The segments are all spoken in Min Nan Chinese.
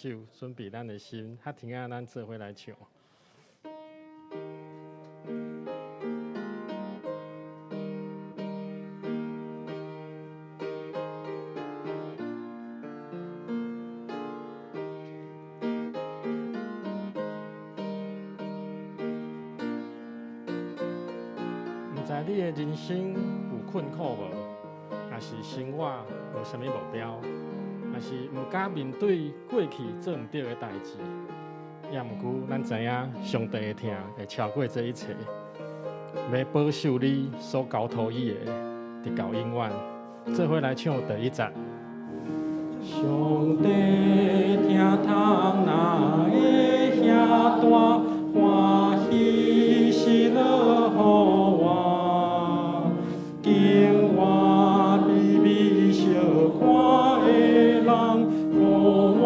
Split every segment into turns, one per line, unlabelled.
手準備咱的心，較聽下咱做伙來唱。毋知你的人生有困苦無？抑是生活無啥物目標？抑是毋敢面對過去做毋對的代誌？也毋過，咱知影上帝的疼會超過這一切，欲保守你所交託伊的，直到永遠。做伙來唱第一節。上帝疼痛若會遐大，歡喜是樂予我，敬我卑微小看的人，予我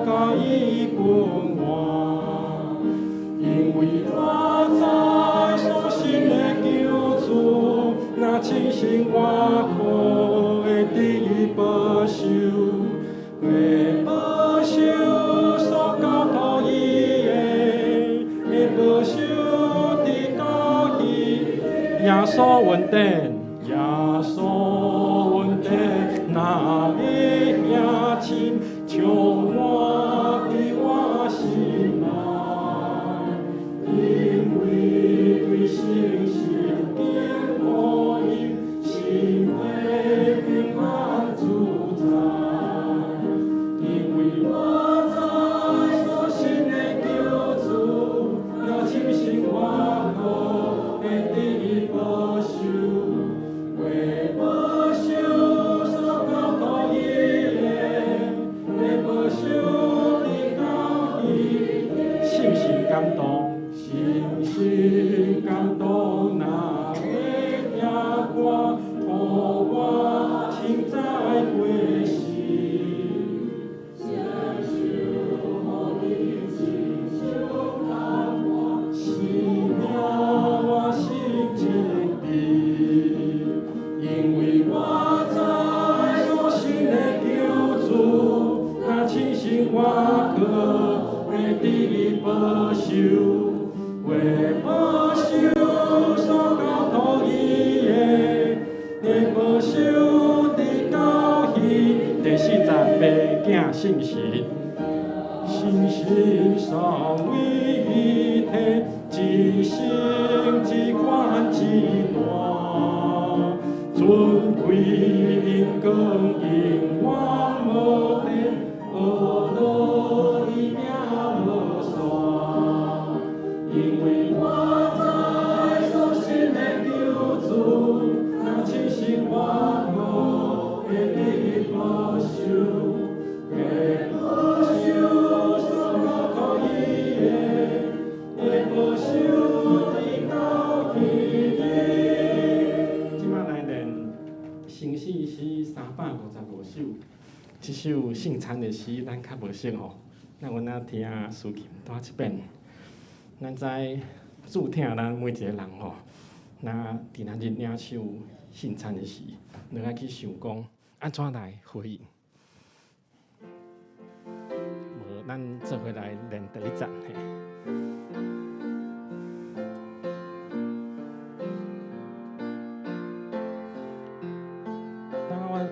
共伊分換，因為我知所信的救主，若親身我可會得保守，會保守所交託伊的，會保守直到彼。耶穌恩典，耶穌恩典，若會遐深，充滿佇我心內，因為對誠實敬福音，心會平安自在。因為我知所信的救主，若親身我可會得保守，會保守所交託伊的，會保守直到彼。深深感動，深深感動，若會聽歌，予我凊知過時。生命我心真甜，因為我知所信的救主，若親身我可會得保守，會保守所交託伊的，會保守直到彼。第四節，白囝信實。信心尚為一體，一生一款一大，尊貴榮光永遠無變，學樂伊命無散。因為我知所信的救主，若親身我可會得保守，會保守所交託伊的，會保守直到彼日。這擺來練聖詩詩355首，這首聖餐的詩咱較無熟吼，咱阮仔聽司琴彈一遍。咱知主疼咱每一個人吼，若佇咱日領受聖餐的時，咱愛去想講按怎來回應。無，咱做伙來練第一節嘿。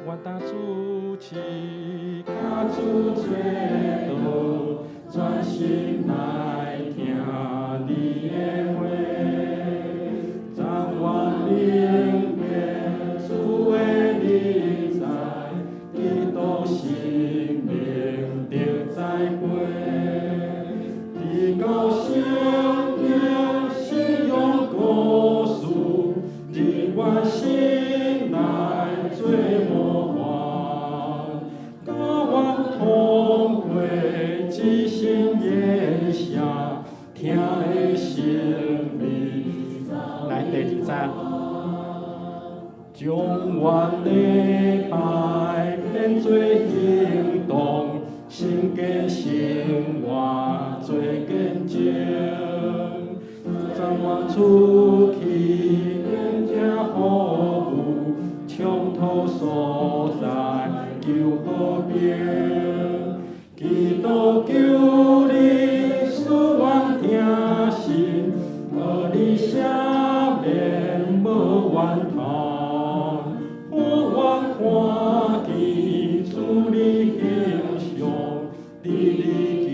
我當主持，佮主做道，專心來聽你的話，怎願明白主的臨在，基督生命得載過，直到聖靈信仰故事，日月心內做模範，甘願通過這生言聲，疼的生命。來第二節，將阮禮拜變做行動，心家生活做見證，怎願出去免聽服務，衝突所在求和平，基督求你賜阮聽信，予你赦免無怨嘆，予阮看見主你形象，佇你救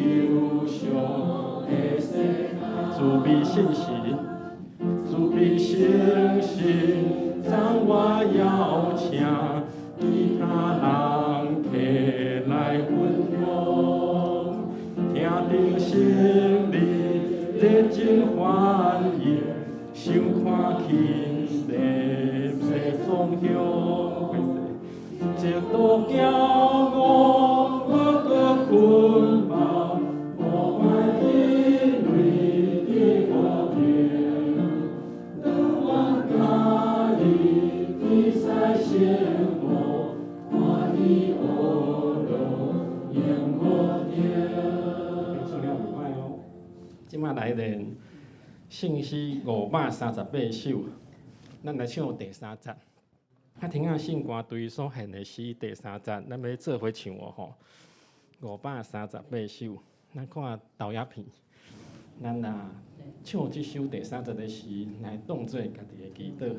贖的世界，慈悲信實，慈悲誠實，昨我邀請其他人客來分享，聽著聖靈熱情歡迎，想看輕禮世總向，直到驕傲無閣捆綁，無懷因為的和平，當我加入天使聖母，歡喜學樂永無停。唱了袂歹哦，這擺來練聖詩538首，咱來唱第三節。啊，聽下聖歌隊所獻的詩第三節，咱欲做伙唱哦吼。538首，咱看投影片，咱啊唱這首第三節的詩，來當做家己的祈禱。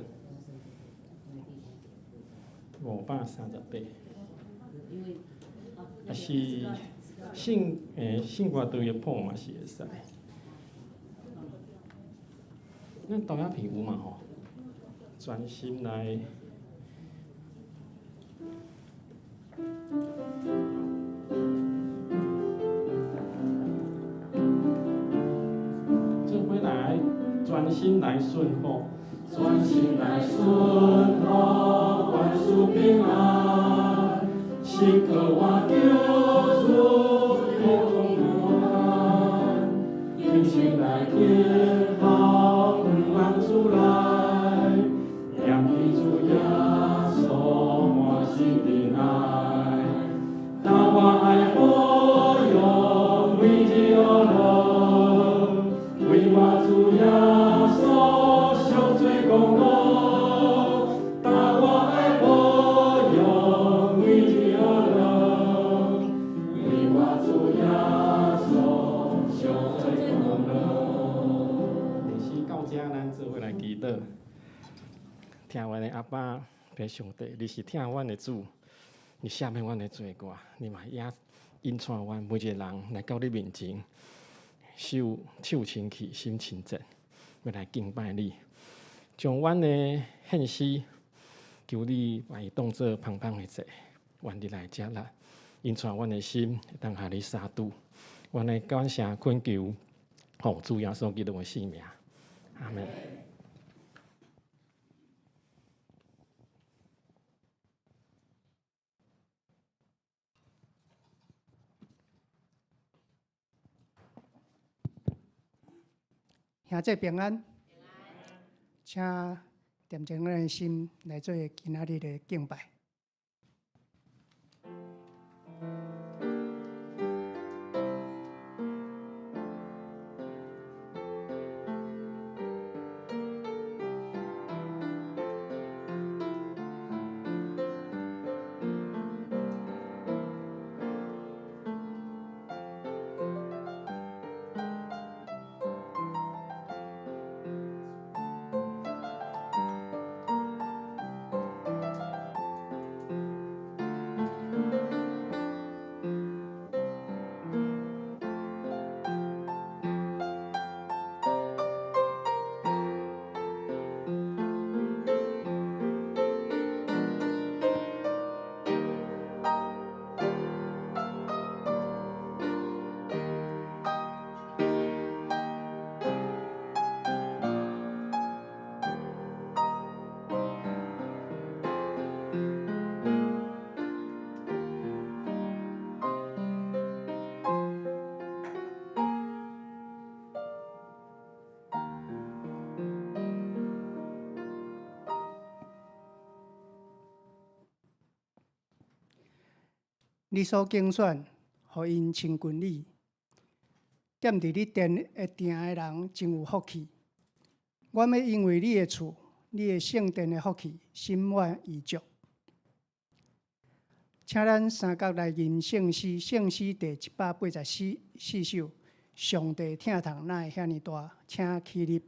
538，啊是聖歌隊的譜嘛是會使。咱投影片有嘛吼？專心來。做伙來，專心來順服，專心來順服，萬事平安，心渴望救主永安，傾心來聽候，仰望主來，念起主耶穌滿心的愛，當我愛保養，每日學樂，為我主耶穌贖罪功勞，當我愛保養，每日學樂，為我主耶穌贖罪功勞。練習到這，咱做伙來祈禱。疼阮的阿爸，父上帝，你是疼阮的主，你赦免阮的罪過，你嘛也引帶阮每一個人來到你面前，手手清氣，心清潔，欲來敬拜你，將阮的獻詩，求你把伊當做芳香的祭，願你來接納，引帶阮的心會當予你相拄，阮來感謝懇求，奉主耶穌基督的聖名，阿門。
兄弟平安，請恬靜咱的心來做今仔日的敬拜。你所揀選，予𪜶親近你，踮佇你殿的埕的人真有福氣。阮欲因為你的厝，你的聖殿的福氣，心滿意足。請咱三角來吟聖詩，聖詩第184四首。上帝疼痛哪會遐爾大？請起立。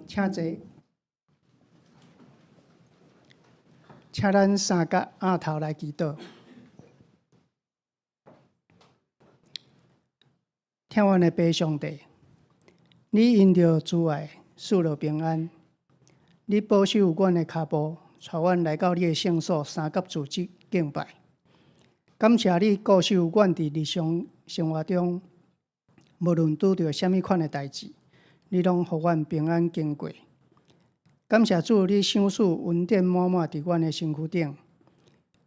請坐，請咱三角仰頭來祈禱。疼阮的父上帝，你因著慈愛賜落平安，你保守阮的跤步，帶阮來到你的聖所三角組織敬拜。感謝你顧守阮佇日常生活中，無論拄著啥物款的代誌，你攏予阮平安經過。感謝主，你賞賜恩典滿滿佇阮的身軀頂，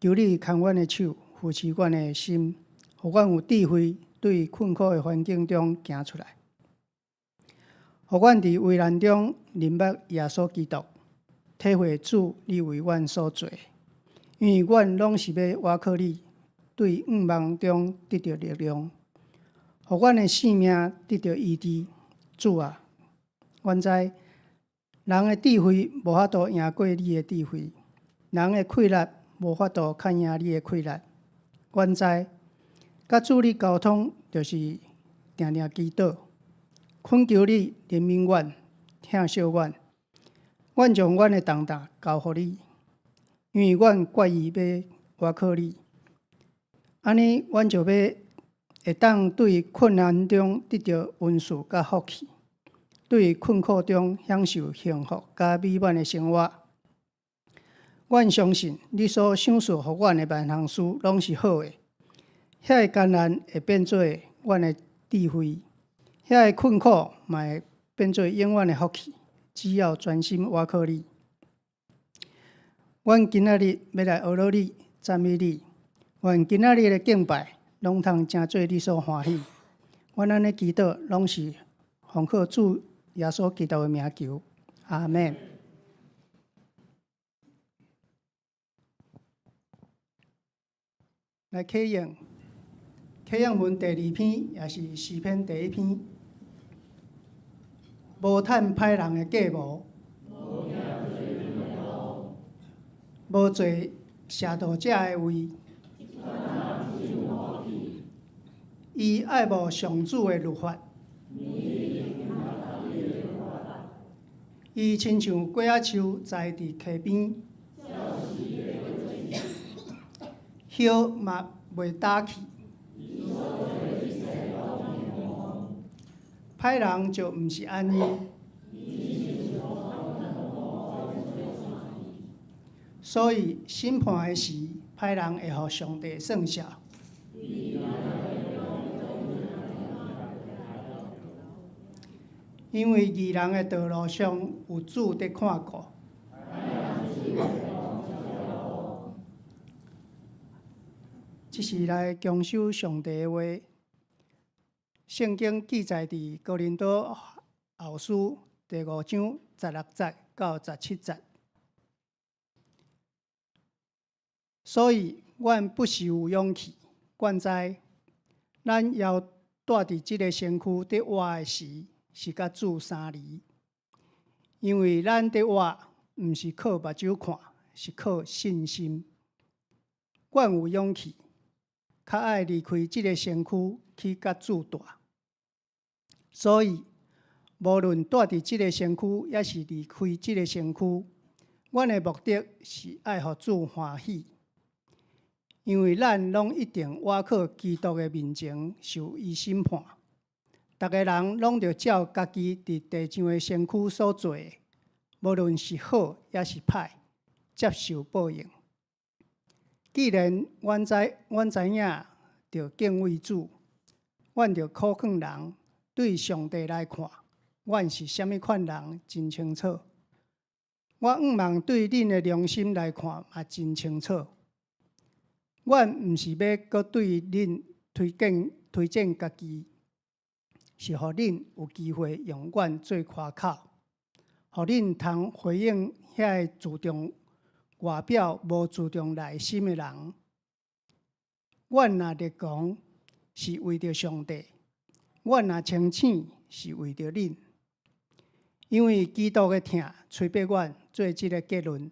求你牽阮的手，扶持阮的心，予阮有智慧對困苦的環境中行出來，予阮佇危難中認捌耶穌基督，體會主你為阮所做，因為阮攏是欲倚靠你，對向望中得著力量，予阮的性命得著醫治。主啊，阮知人的智慧無法度贏過你的智慧，人的氣力無法度較贏你的氣力。阮知，佮主你溝通就是定定祈禱，懇求你憐憫阮，疼惜阮。阮將阮的重擔交予你，因為阮決意欲倚靠你。按呢，阮就欲會當對困難中得著恩賜佮福氣，對困苦中享受幸福佮美滿的生活。阮相信你所賞賜予阮的萬項事攏是好的，遐个艱難會變做阮的智慧，遐个困苦嘛會變做永遠的福氣。只要專心倚靠你。阮今仔日欲來學落你，讚美你。願今仔日的敬拜攏通成做你所歡喜。阮按呢祈禱，攏是奉靠主耶穌基督的名求，阿們。來啟應，啟應文第二篇，也是詩篇第一篇。無趁歹人的計謀，無坐邪道者的位。伊愛慕上主的律法，伊親像果仔樹栽佇溪邊，葉嘛袂焦去。歹人就毋是按呢，所以審判的時，歹人會予上帝算數。因為義人的道路上有主佇看顧。這是來恭守上帝的話。聖經記載佇哥林多後書第五章十六節到十七節。所以，阮不是有勇氣，阮知，咱猶帶佇這个身軀佇活的時，是佮主相離，因為咱佇活，毋是靠目睭看，是靠信心。阮有勇氣，較愛離開這个身軀去佮主蹛。所以，無論蹛佇這个身軀，抑是離開這个身軀，阮的目的是愛予主歡喜。因為咱攏一定倚靠基督的面前受伊審判。逐个人攏著照家己佇地上的身軀所做的，無論是好抑是歹，接受報應。既然阮知，阮知影著敬畏主，阮著苦勸人，對上帝來看，阮是啥物款人真清楚。我向望對恁的良心來看嘛真清楚。阮毋是欲閣對恁推薦推薦家己，是予恁有機會用阮做誇口，予恁通回應遐个注重外表無注重內心的人。阮若熱狂，是為著上帝；阮若清醒，是為著恁。因為基督的疼催逼阮做這个結論：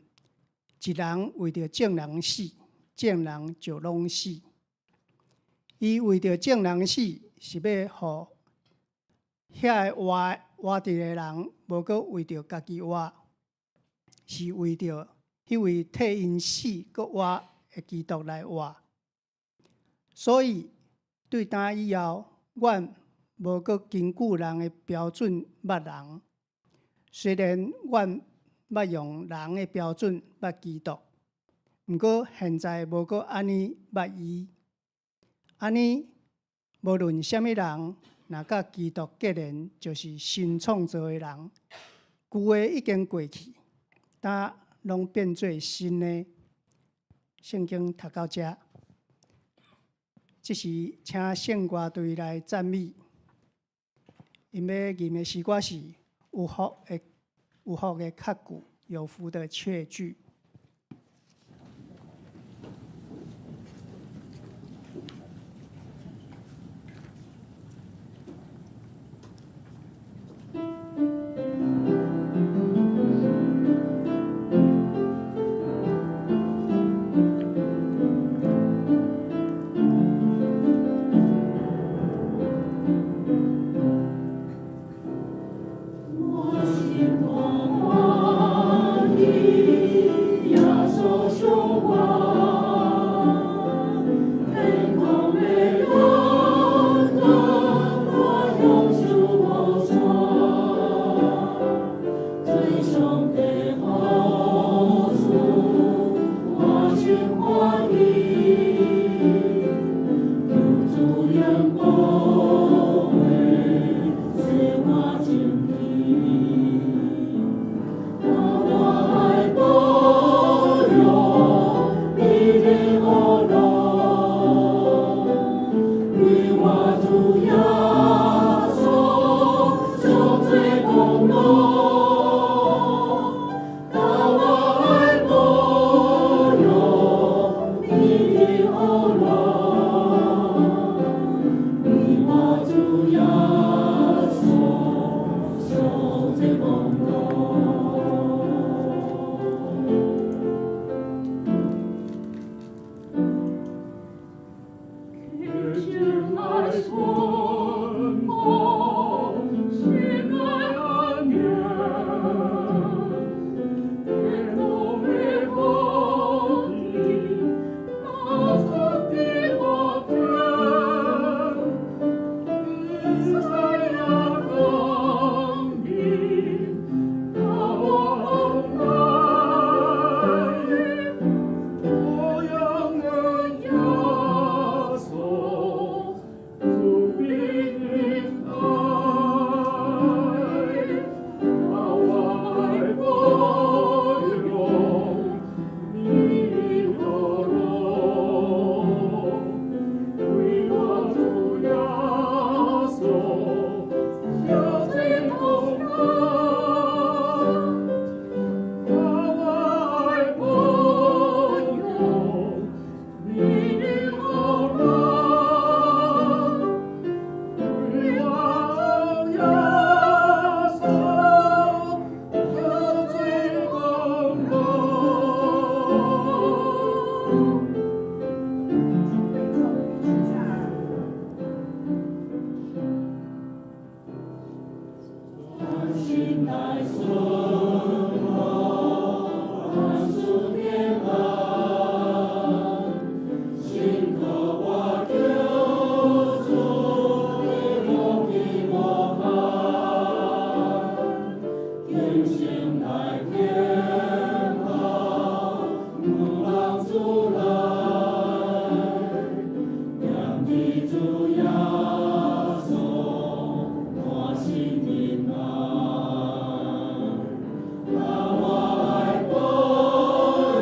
一人為著眾人死，眾人就攏死。伊為著眾人死，是欲予遐个活活佇的人，無閣為著家己活，是為著彼位替𪜶死閣活的基督來活。所以對今以後，阮無閣根據人的標準捌人。雖然阮捌用人的標準捌基督，毋過現在無閣按呢捌伊。按呢，無論啥物人，若佮基督結連，就是新創造的人。舊的已經過去，今攏變做新的。聖經讀到遮，這時請聖歌隊來讚美。𪜶欲吟的詩歌是有福的有福的確據，有福的確據。
我心歡喜，耶穌相伴，天空的恩典，我享受無散。最上的好事，我真歡喜，求主用寶血洗我清氣。我愛保養美麗的路，心來順服，萬事平安。心靠我救主，的福氣無限，今生來天堂，毋茫主內，念佇主耶穌，滿心平安。啊，我愛保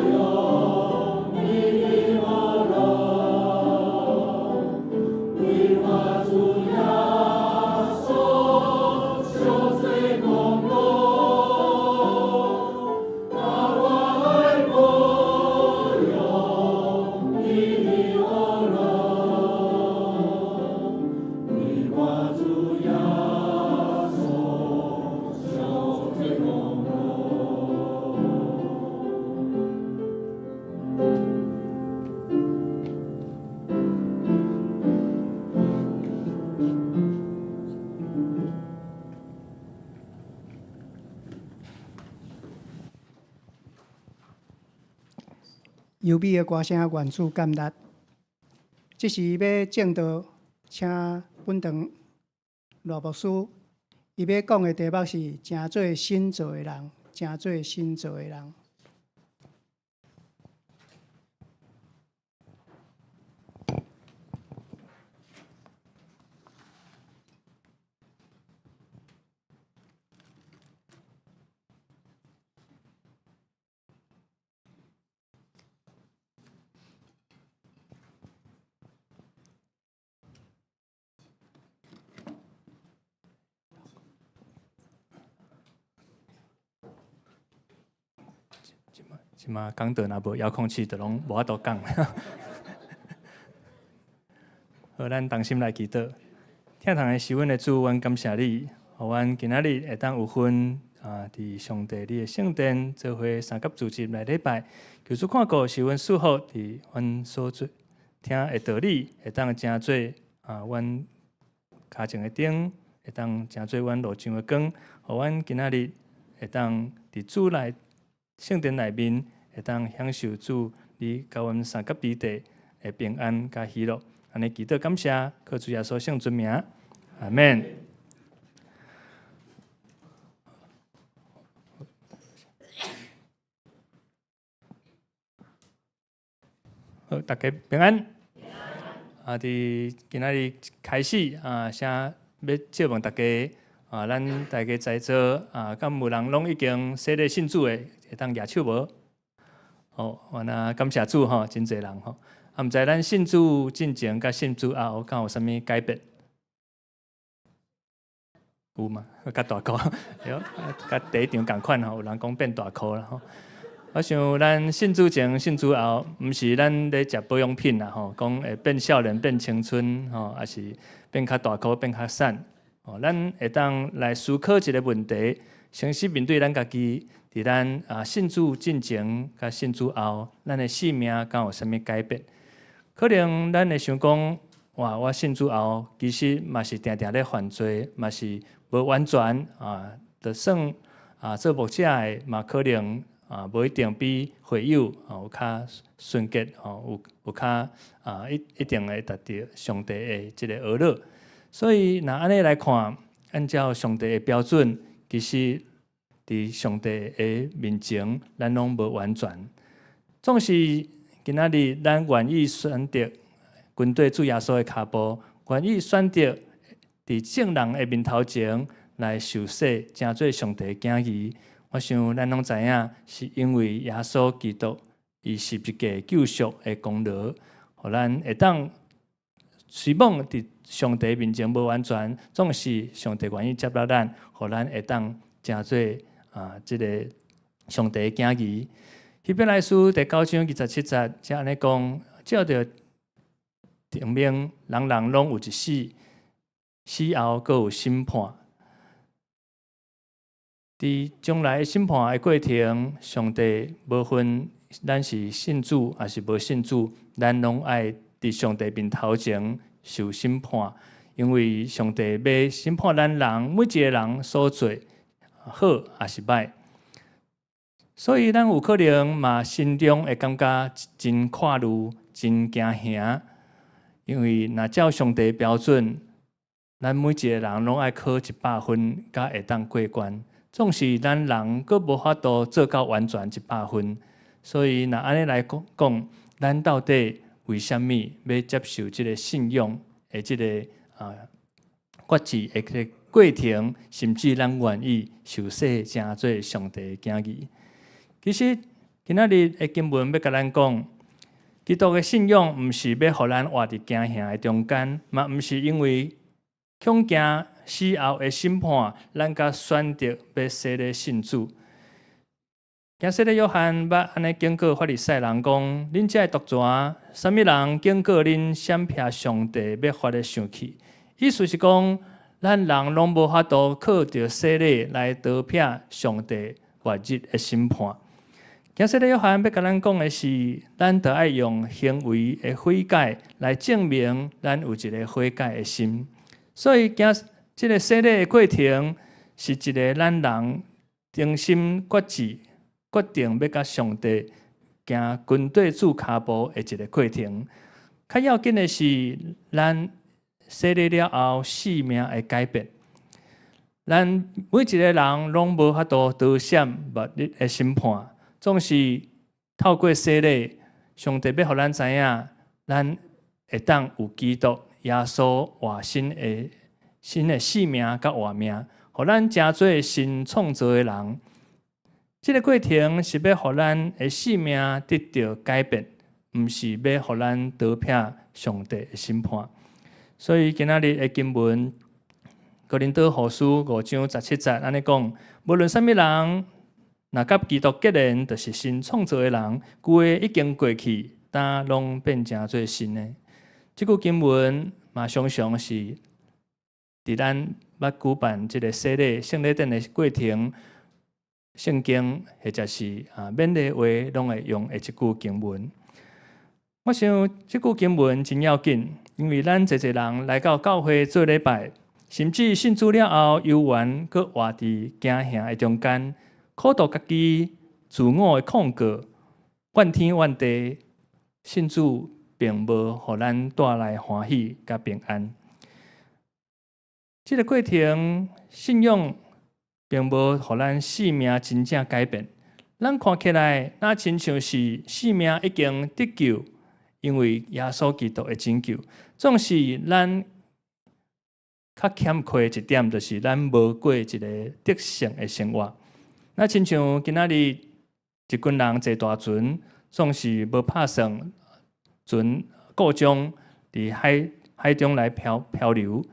養你的好樂，為我主耶穌受罪功勞。啊，我愛保養你的好樂，為我主耶穌受罪功勞。
優美的歌聲，願主感恩。這時欲證道，請本堂賴牧師，伊欲講的題目是成做新造的人，成做新造的人。
這馬講道若無遙控器，就攏無法度講。好，咱同心來祈禱。疼痛的是阮的主，阮感謝你，予阮今仔日會當有份啊，佇上帝你的聖殿做伙三甲主日來禮拜。求主看顧，賜阮賜福，佇阮所做聽的道理，會當成做啊，阮跤前的燈，會當成做阮路上的光，予阮今仔日會當佇主內聖殿內面，會當享受主你佮阮相佮佇地的平安佮喜樂。按呢祈禱感謝，靠主耶穌聖尊名，阿們。好，大家平安。啊，佇今仔日開始啊，先欲借問大家啊，咱大家在座啊，敢有人攏已經洗禮信主的，會當舉手無？好，那感謝主吼，真濟人吼。啊，毋知咱信主進前佮信主後，敢有啥物改變？有嗎？較大箍，對，佮第一場仝款吼，有人講變大箍啦吼。我想咱信主前、信主後，毋是咱咧食保養品啦吼，講會變少年、變青春吼，抑是變較大箍、變較瘦。吼，咱會當來思考一個問題，誠實面對咱家己，佇咱啊信主進前佮信主後，咱的生命敢有啥物改變？可能咱會想講，哇，我信主後，其實嘛是定定咧犯罪，嘛是無完全啊，就算啊做牧者的嘛，可能啊無一定比會友啊有較純潔吼，有較啊一定會達到上帝的這個呵咾。所以，若按呢來看，按照上帝的標準，其實佇上帝的面前，咱攏無完全。總是今仔日，咱願意選擇跟綴主耶穌的跤步，願意選擇佇眾人的面頭前來受洗，成做上帝的囝兒。我想咱攏知影，是因為耶穌基督伊十字架救贖的功勞，予咱會當雖罔佇上帝面前無完全，總是上帝願意接納咱，予咱會當成做啊這个上帝的囝兒。希伯來書第九章二十七節，才按呢講，照著定命，人人攏有一死，死後閣有審判。佇將來審判的過程，上帝無分咱是信主抑是無信主，咱攏愛佇上帝面頭前受審判，因為上帝欲審判咱人每一个人所做好抑是䆀。所以咱有可能嘛心中會感覺真掛慮、真驚嚇，因為若照上帝標準，咱每一個人攏愛考100分，才會當過關。總是咱人閣無法度做到完全一百分，所以若按呢來講講，咱到底為啥物欲接受這个信仰的這个決志的這个過程，甚至咱願意受洗成做上帝的囝兒？其實今仔日的經文欲共咱講，基督的信仰毋是欲予咱活佇驚嚇的中間，嘛毋是因為恐驚死後的審判，咱才選擇欲洗禮信主。行洗禮約翰捌按呢警告法利賽人講：恁這个毒蛇，啥物人警告恁閃避上帝欲發的生氣？意思是講，咱人攏無法度靠著洗禮來逃避上帝末日的審判。行洗禮約翰欲共咱講的是，咱著愛用行為的悔改來證明咱有一个悔改的心。所以，行這个洗禮的過程是一个咱人誠心決志、決定欲佮上帝行跟綴主跤步的一个過程。較要緊的是，咱洗禮了後，生命會改變。咱每一個人攏無法度逃閃末日的審判，總是透過洗禮，上帝欲予咱知影，咱會當有基督耶穌活新的新的生命佮活命，予咱成做新創造的人。這个過程是欲予咱的生命得著改變，毋是欲予咱逃避上帝的審判。所以今仔日的經文，哥林多後書5章17節按呢講：無論啥物人，若佮基督結連，就是新創造的人，舊的已經過去，今攏變成做新的。這句經文嘛，常常是佇咱捌舉辦這个洗禮聖禮典的過程，聖經或者是勉勵話，攏會用的這句經文。我想這句經文真要緊，因為咱濟濟人來到教會做禮拜，甚至信主了後，猶原閣活佇驚嚇的中間，苦毒家己、自我的控告，怨天怨地。信主並無予咱帶來歡喜佮平安。這个過程，信仰並無予咱生命真正改變。咱看起來，若親像是生命已經得救，因為耶穌基督的拯救。總是咱較欠缺一點，就是咱無過一个得勝的生活。若親像今仔日一群人坐大船，總是無拍算船故障，佇海中來漂流。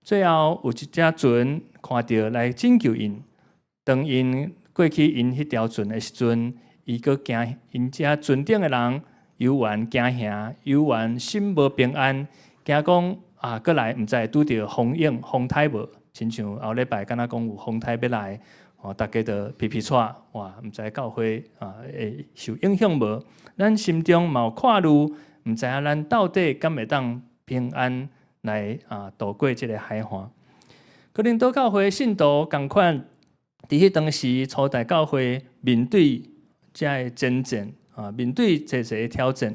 最後有一隻船看著來拯救𪜶。當𪜶過去𪜶彼條船的時陣，伊閣驚，𪜶遮船頂的人猶原驚嚇，猶原心無平安，驚講啊，閣來毋知會拄著風湧、風颱無？親像後禮拜敢若講有風颱欲來，哦，逐家都皮皮掣，哇，毋知教會啊會受影響無？咱心中嘛有掛慮，毋知影咱到底敢會當平安來渡過這个海岸。哥林多教會信徒仝款，佇彼當時初代教會面對遮个爭戰啊，面對濟濟个挑戰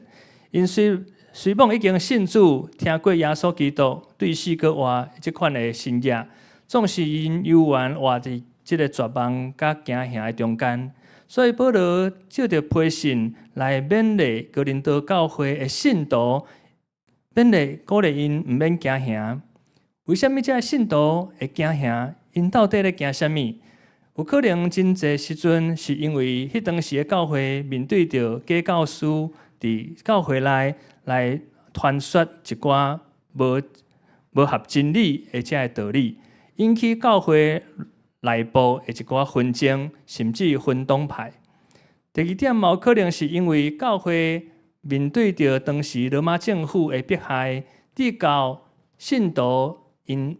，𪜶雖罔已經信主，聽過耶穌基督對死閣活這款的神蹟，總是𪜶猶原活佇這个絕望佮驚嚇的中間。所以保羅藉著批信來勉勵哥林多教會的信徒，勉勵鼓勵𪜶毋免驚嚇。為啥物這个信徒會驚嚇？𪜶到底咧驚啥物？有可能真濟時陣是因為彼當時的教會面對著假教師佇教會內來傳說一寡無合真理的這个道理，引起教會內部的一寡紛爭，甚至分黨派。第二點，嘛有可能是因為教會面對著當時羅馬政府的迫害，直到信徒𪜶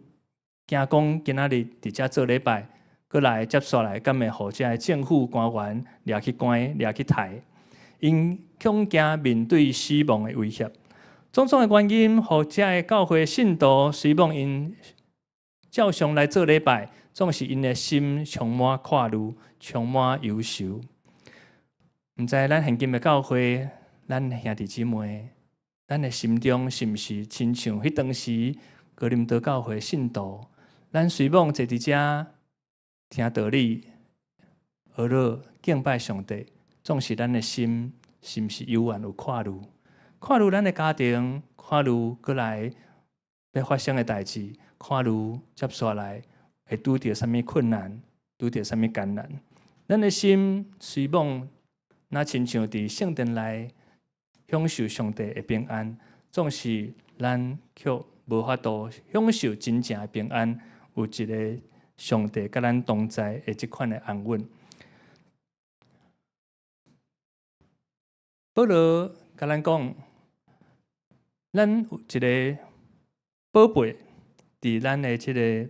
驚講今仔日佇遮做禮拜，閣來接紲來，敢會予這个政府官員掠去關、掠去刣？𪜶恐驚面對死亡的威脅，種種的原因，予這个教會信徒雖罔𪜶照常來做禮拜，總是𪜶的心充滿掛慮，充滿憂愁。毋知咱現今的教會，咱兄弟姊妹，咱的心中是毋是親像彼當時哥林多教會信徒？咱雖罔坐佇遮聽道理，學樂敬拜上帝，總是咱的心是毋是猶原有掛慮？掛慮咱的家庭，掛慮閣來欲發生的代誌，掛慮接紲來會拄著啥物困難，拄著啥物艱難。咱的心雖罔若親像佇聖殿內享受上帝的平安，總是咱卻無法度享受真正的平安，有一个上帝佮咱同在的這款的安穩。保羅共咱講，咱有一个寶貝佇咱的這个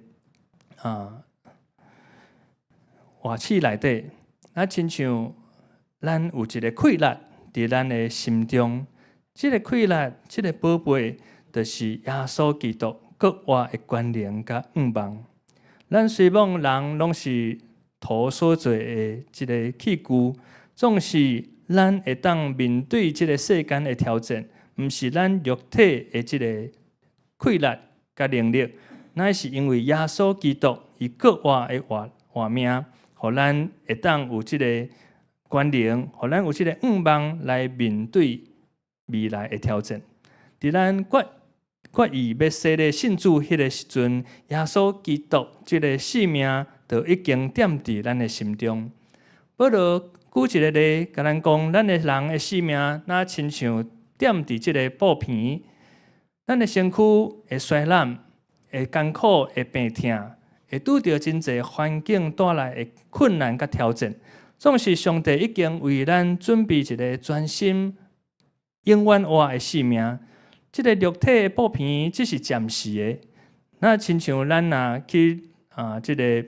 活器內底，啊，親像咱有一个氣力佇咱的心中，這个氣力，這个寶貝，就是耶穌基督閣活的權能佮向望。咱雖罔人攏是土所做的這个器具，總是咱會當面對這个世間的挑戰，毋是咱肉體的這个氣力佮能力，乃是因為耶穌基督伊閣活的活活命，予咱會當有這个權能，予咱有這个向望來面對未來的挑戰。佇咱決決意欲洗禮信主彼个時陣，耶穌基督這个性命就已經踮佇咱的心中。保羅舉一个例，共咱講，咱的人的性命，若親像踮佇這个布棚，咱的身軀會衰老、會艱苦、會病痛，會拄著真濟環境帶來的困難佮挑戰。總是上帝已經為咱準備一个全新、永遠活的性命。這个肉體的布棚只是暫時的，若親像咱若去這个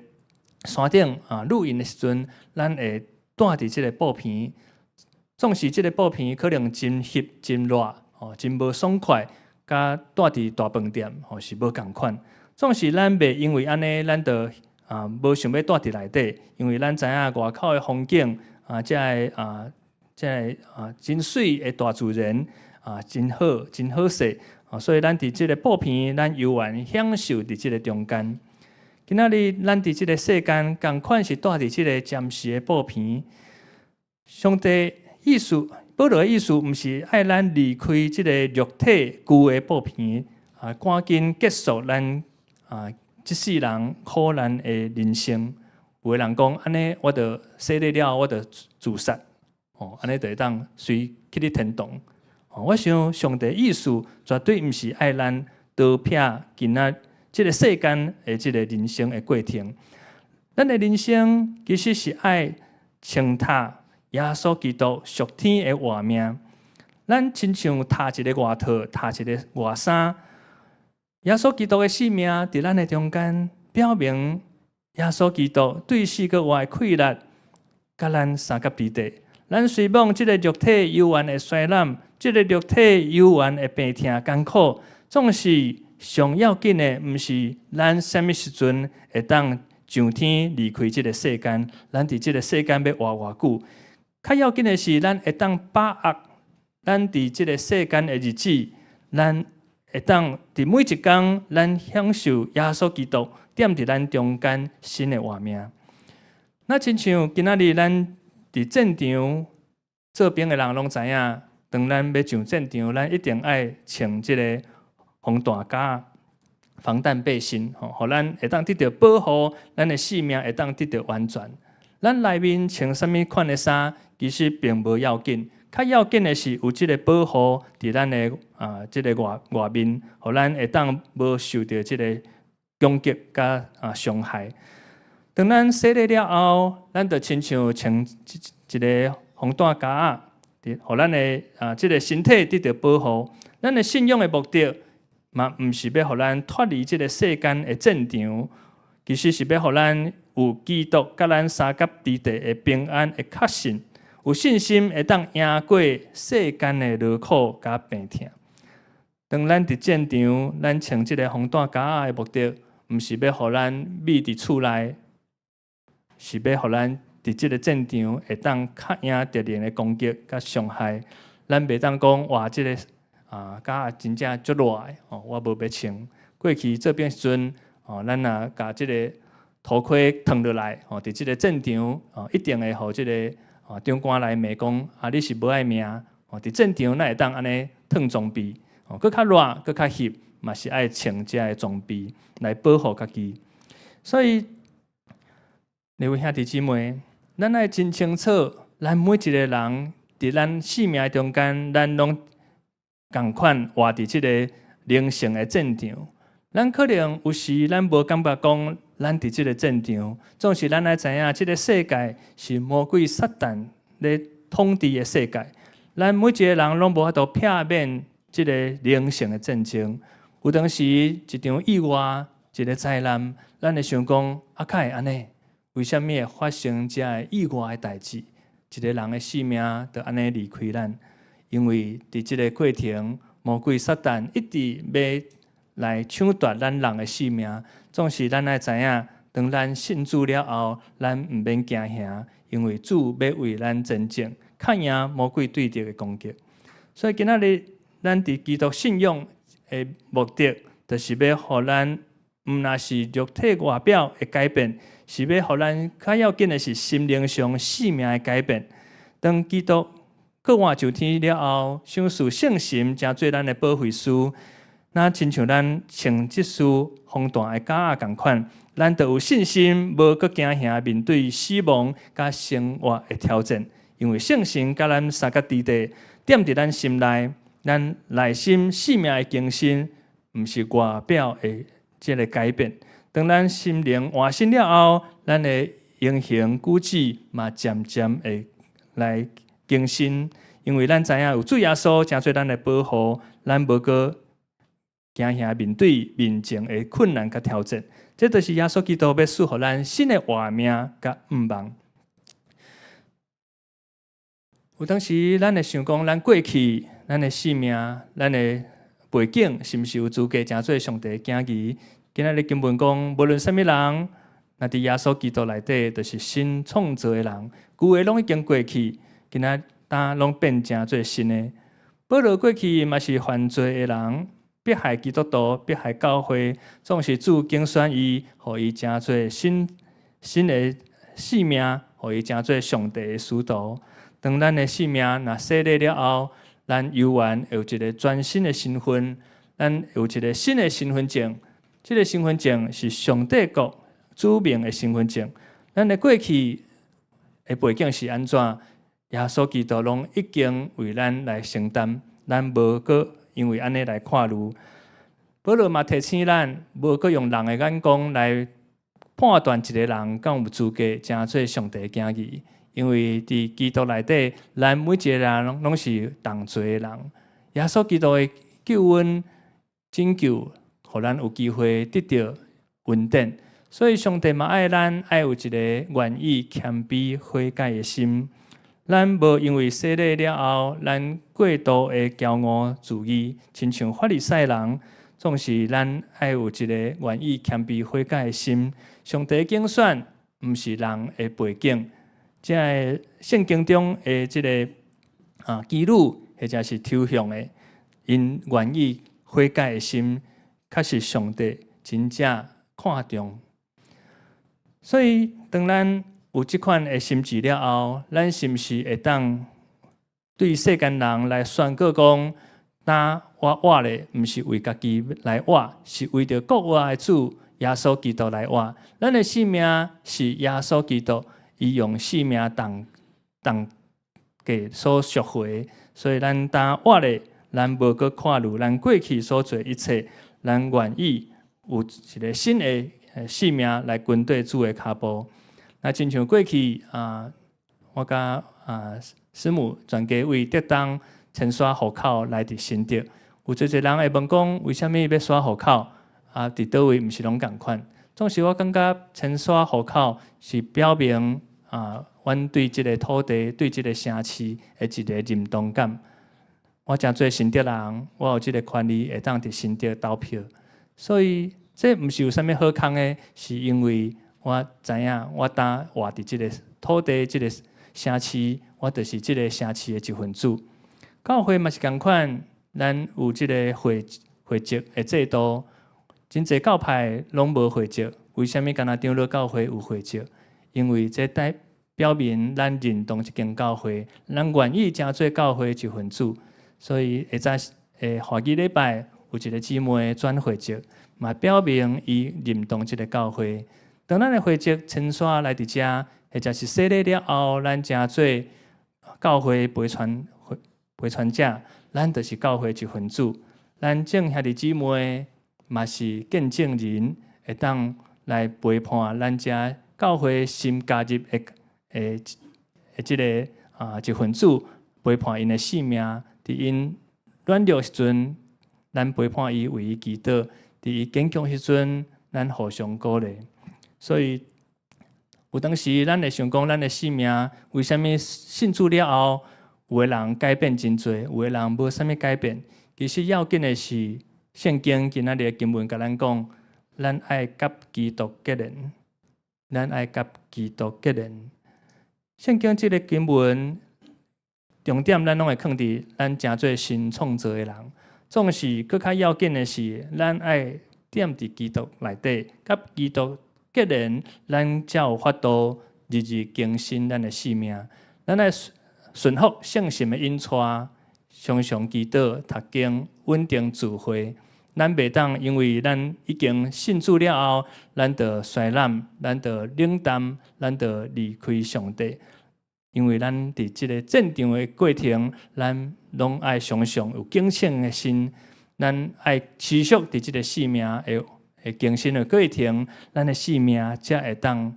山頂露營的時陣，咱會蹛佇這个布棚，總是這个布棚可能真翕、真熱，吼，真無爽快，佮蹛佇大飯店吼是無仝款。總是咱袂因為按呢，咱就無想欲蹛佇內底，因為咱知影外口的風景啊，這个真媠的大自然啊，真好，真好勢啊，所以咱佇這个布棚，咱猶原享受佇這个中間。今仔日咱佇這个世間，仝款是蹛佇這个暫時的布棚。上帝意思，保羅的意思，毋是愛咱離開這个肉體舊的布棚啊，趕緊結束咱這世人苦難的人生。有的人講，按呢我著洗禮了，我著自殺，哦，按呢就會當隨去咧天堂。我想上帝意思絕對毋是愛咱逃避今仔這个世間的這个人生的過程。咱的人生其實是愛穿戴耶穌基督屬天的活命。咱親像戴一个外套，戴一个外衫。耶穌基督的性命佇咱的中間，表明耶穌基督對死閣活的氣力，佮咱相佮佇底。咱雖罔這个肉體猶原會衰老，這个肉體猶原會病痛艱苦，總是上要緊的，毋是咱啥物時陣會當上天離開這个世間，咱佇這个世間欲活偌久？較要緊的是，咱會當把握咱佇這个世間的日子，咱會當佇每一工，咱享受耶穌基督踮佇咱中間新的活命。若親像今仔日咱佇戰場做兵的人攏知影，當咱欲上戰場，咱一定愛穿這个防彈甲、防彈背心，吼，予咱會當得著保護，咱的性命會當得著安全。咱內面穿啥物款的衫，其實並無要緊，較要緊的是有這个保護佇咱的這个外外面，予咱會當無受著這个攻擊佮傷害。當咱洗禮了後，咱就親像穿一个防彈夾仔，予咱的這个身體得著保護。咱的信仰的目的，嘛毋是欲予咱脫離這个世間的戰場，其實是欲予咱有基督佮咱相佮佇底的平安的確信，有信心會當贏過世間的勞苦佮病痛。當咱佇戰場，咱穿這个防彈夾仔的目的，毋毋是欲予咱覕佇厝內，是欲予咱佇這个戰場會當較贏敵人的攻擊佮傷害。咱袂當講哇，這个啊，甲真正足熱的吼，我無欲穿。過去做兵時陣，吼，咱若共這个頭盔脫落來，吼，佇這个戰場，吼，一定會予這个吼長官來罵講，啊，你是無愛命，吼，佇戰場咱會當按呢脫裝備，吼，閣較熱，閣較翕，嘛是愛穿這个裝備來保護家己。所以，各位兄弟姊妹，咱愛真清楚，咱每一个人佇咱生命中間，咱攏仝款活佇這个靈性的戰場。咱可能有時咱無感覺講，咱佇這个戰場，總是咱愛知影，這个世界是魔鬼撒旦咧統治的世界。咱每一个人攏無法度避免這个靈性的戰爭。有當時一場意外，一个災難，咱會想講啊，敢會按呢？為啥物會發生這个意外的代誌？一个人的性命就按呢離開咱，因為佇這个過程，魔鬼撒旦一直欲來搶奪咱人的性命。總是咱愛知影，當咱信主了後，咱毋免驚嚇，因為主欲為咱征戰，較贏魔鬼對敵的攻擊。所以今仔日咱佇基督信仰的目的，就是欲予咱毋但是肉體外表的改變，是欲予咱較要緊的是心靈上生命的改變。當基督閣活上天了後，賞賜聖神成做咱的保惠師，若親像咱穿這束防彈的甲仔仝款，咱就有信心，無閣驚嚇面對死亡佮生活的挑戰。因為聖神佮咱相佮佇佇，踮佇咱心內，咱內心生命的更新，毋是外表的這个改變。當咱心靈換新了後，咱的言行舉止嘛漸漸會來更新，因為咱知影有主耶穌成做咱的保護，咱無閣驚嚇面對面前的困難佮挑戰。這就是耶穌基督欲賜予咱新的活命佮向望。有當時咱會想講，咱過去、咱的生命、咱的背景，是毋是有資格成做上帝的囝兒？今仔日經文講，無論啥物人，若佇耶穌基督內底，就是新創造的人，舊的攏已經過去，今仔今攏變成做新的。保羅過去嘛是犯罪的人，迫害基督徒，迫害教會，總是主揀選伊，予伊成做新新的生命，予伊成做上帝的使徒。當咱的生命若洗禮了後，咱猶原會有一个全新的身份，咱有一个新的身份證。這个身份證是上帝國子民的身份證。咱的過去的背景是按怎？耶穌基督攏已經為咱來承擔，咱無閣因為按呢來看慮。保羅嘛提醒咱，無閣用人的眼光來判斷一个人敢有資格成做上帝的囝兒，因為佇基督內底，咱每一个人攏是同罪的人。耶穌基督的救恩拯救，予咱有機會得著恩典。所以上帝嘛愛咱，愛有一个願意謙卑悔改的心。咱無因為洗禮了後，咱過度的驕傲自義，親像法利賽人，總是咱愛有一个願意謙卑悔改的心。上帝揀選，毋是人的背景。這个聖經中的這个妓女，或者是抽象的，𪜶願意悔改的心，確實上帝真正看重。所以，當咱有這款的心志了後，咱是毋是會當對世間人來宣告講：當我活咧，毋是為家己來活，是為著復活的主耶穌基督來活。咱的生命是耶穌基督，伊用生命重重價所贖回，所以咱當活咧，咱無閣看慮咱過去所做一切，咱願意有一个新的生命來跟綴主的跤步。那親像過去啊，我佮師母全家為竹東遷徙戶口來佇新竹，有濟濟人會問講，為啥物欲徙戶口？啊，佇佗位毋是攏仝款？總是我感覺遷徙戶口是表明啊，阮對這个土地、對這个城市的一个認同感。我誠做新竹人，我有這个權利會當佇新竹投票，所以這毋是有啥物好康的，是因為我知影我當活佇這个土地、這个城市，我就是這个城市的一份子。教會嘛是仝款，咱有這个會籍的制度，真濟教派攏無會籍，為啥物干焦長老教會有會籍？因為這代表明咱認同這間教會，咱願意成做教會一份子。所以下早下幾禮拜有一个姊妹轉會籍，嘛表明伊認同這个教會。當咱的會籍遷徙來佇遮，或者是洗禮了後，咱成做教會陪傳者，咱就是教會一份子。咱眾兄弟姊妹嘛是見證人，會當來陪伴咱遮教會新加入的這个一份子，陪伴𪜶的生命。佇𪜶軟弱時陣，咱陪伴伊，為伊祈禱；佇伊堅強時陣，咱互相鼓勵。所以有當時咱會想講，咱的生命為啥物信主了後，有的人改變真濟，有的人無啥物改變。其實要緊的是，聖經今仔日的經文共咱講，咱愛佮基督結連，咱愛佮基督結連。聖經這个經文重點，咱攏會囥佇咱成做新創造的人。總是閣較要緊的是，咱愛踮佇基督內底，佮基督結連，咱才有法度日日更新咱的生命。咱愛順服聖神的引帶，常常祈禱、讀經、穩定聚會。咱袂當因為咱已經信主了後，咱就衰懶，咱就冷淡，咱就離開上帝。因為咱佇這个戰場的過程，咱攏愛常常有警醒的心，咱愛持續佇這个生命的更新的過程，咱的生命才會當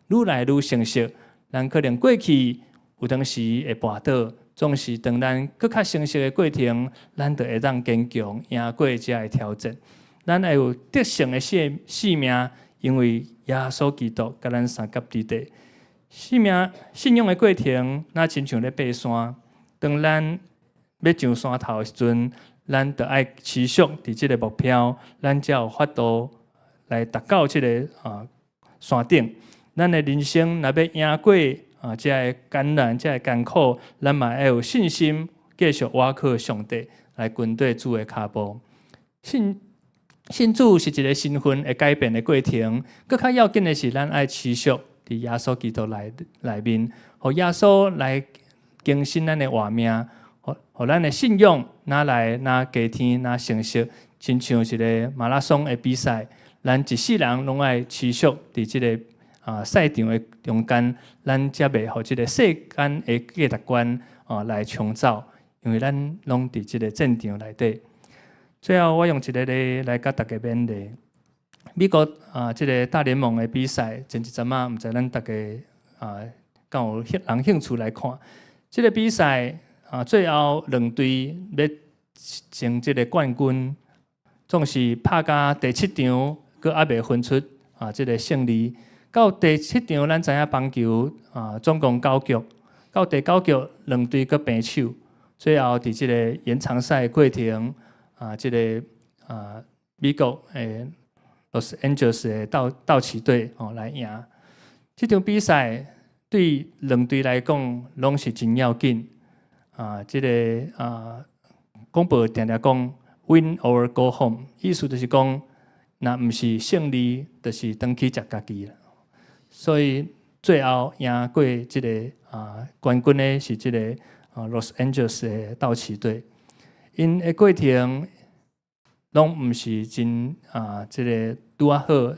愈來愈成熟。咱可能過去有當時會跋倒，總是當咱閣較成熟的過程，咱就會當堅強，贏過這个挑戰。咱愛有得勝的生命，因為耶穌基督佮咱相佮佇底。生命信仰的過程，若親像咧爬山。當咱欲上山頭的時陣，咱就愛持續佇這个目標，咱才有法度來達到這个山頂。咱的人生若欲贏過這个艱難、這个艱苦，咱嘛愛有信心，繼續倚靠上帝來跟綴主的跤步。信主是一个身份會改變的過程，閣較要緊的是，咱愛持續佇耶穌基督內面，予耶穌來更新咱的活命，予咱的信仰若來若加添若成熟，親像一个馬拉松的比賽，咱一世人攏愛持續佇這个賽場的中間，咱才袂予這个世間的價值觀來沖走，因為咱攏佇這个戰場內底。最後，我用一个例來佮大家勉勵。美國這个大聯盟的比賽，前一陣仔，毋知咱大家敢有人興趣來看？這个比賽最後兩隊欲爭這个冠軍，總是拍甲第七場，閣猶未分出這个勝利。到第七場，咱知影棒球總共九局，到第九局兩隊閣平手，最後佇這个延長賽的過程，這个美國的 Los Angeles 的道奇隊來贏。這場比賽對兩隊來講攏是真要緊。這个廣播定定講 “win or go home”，意思就是講，若毋是勝利，就是轉去食家己啦。所以最後贏過這个冠軍的是這个Los Angeles 的道奇隊。𪜶的過程攏毋是真這个拄仔好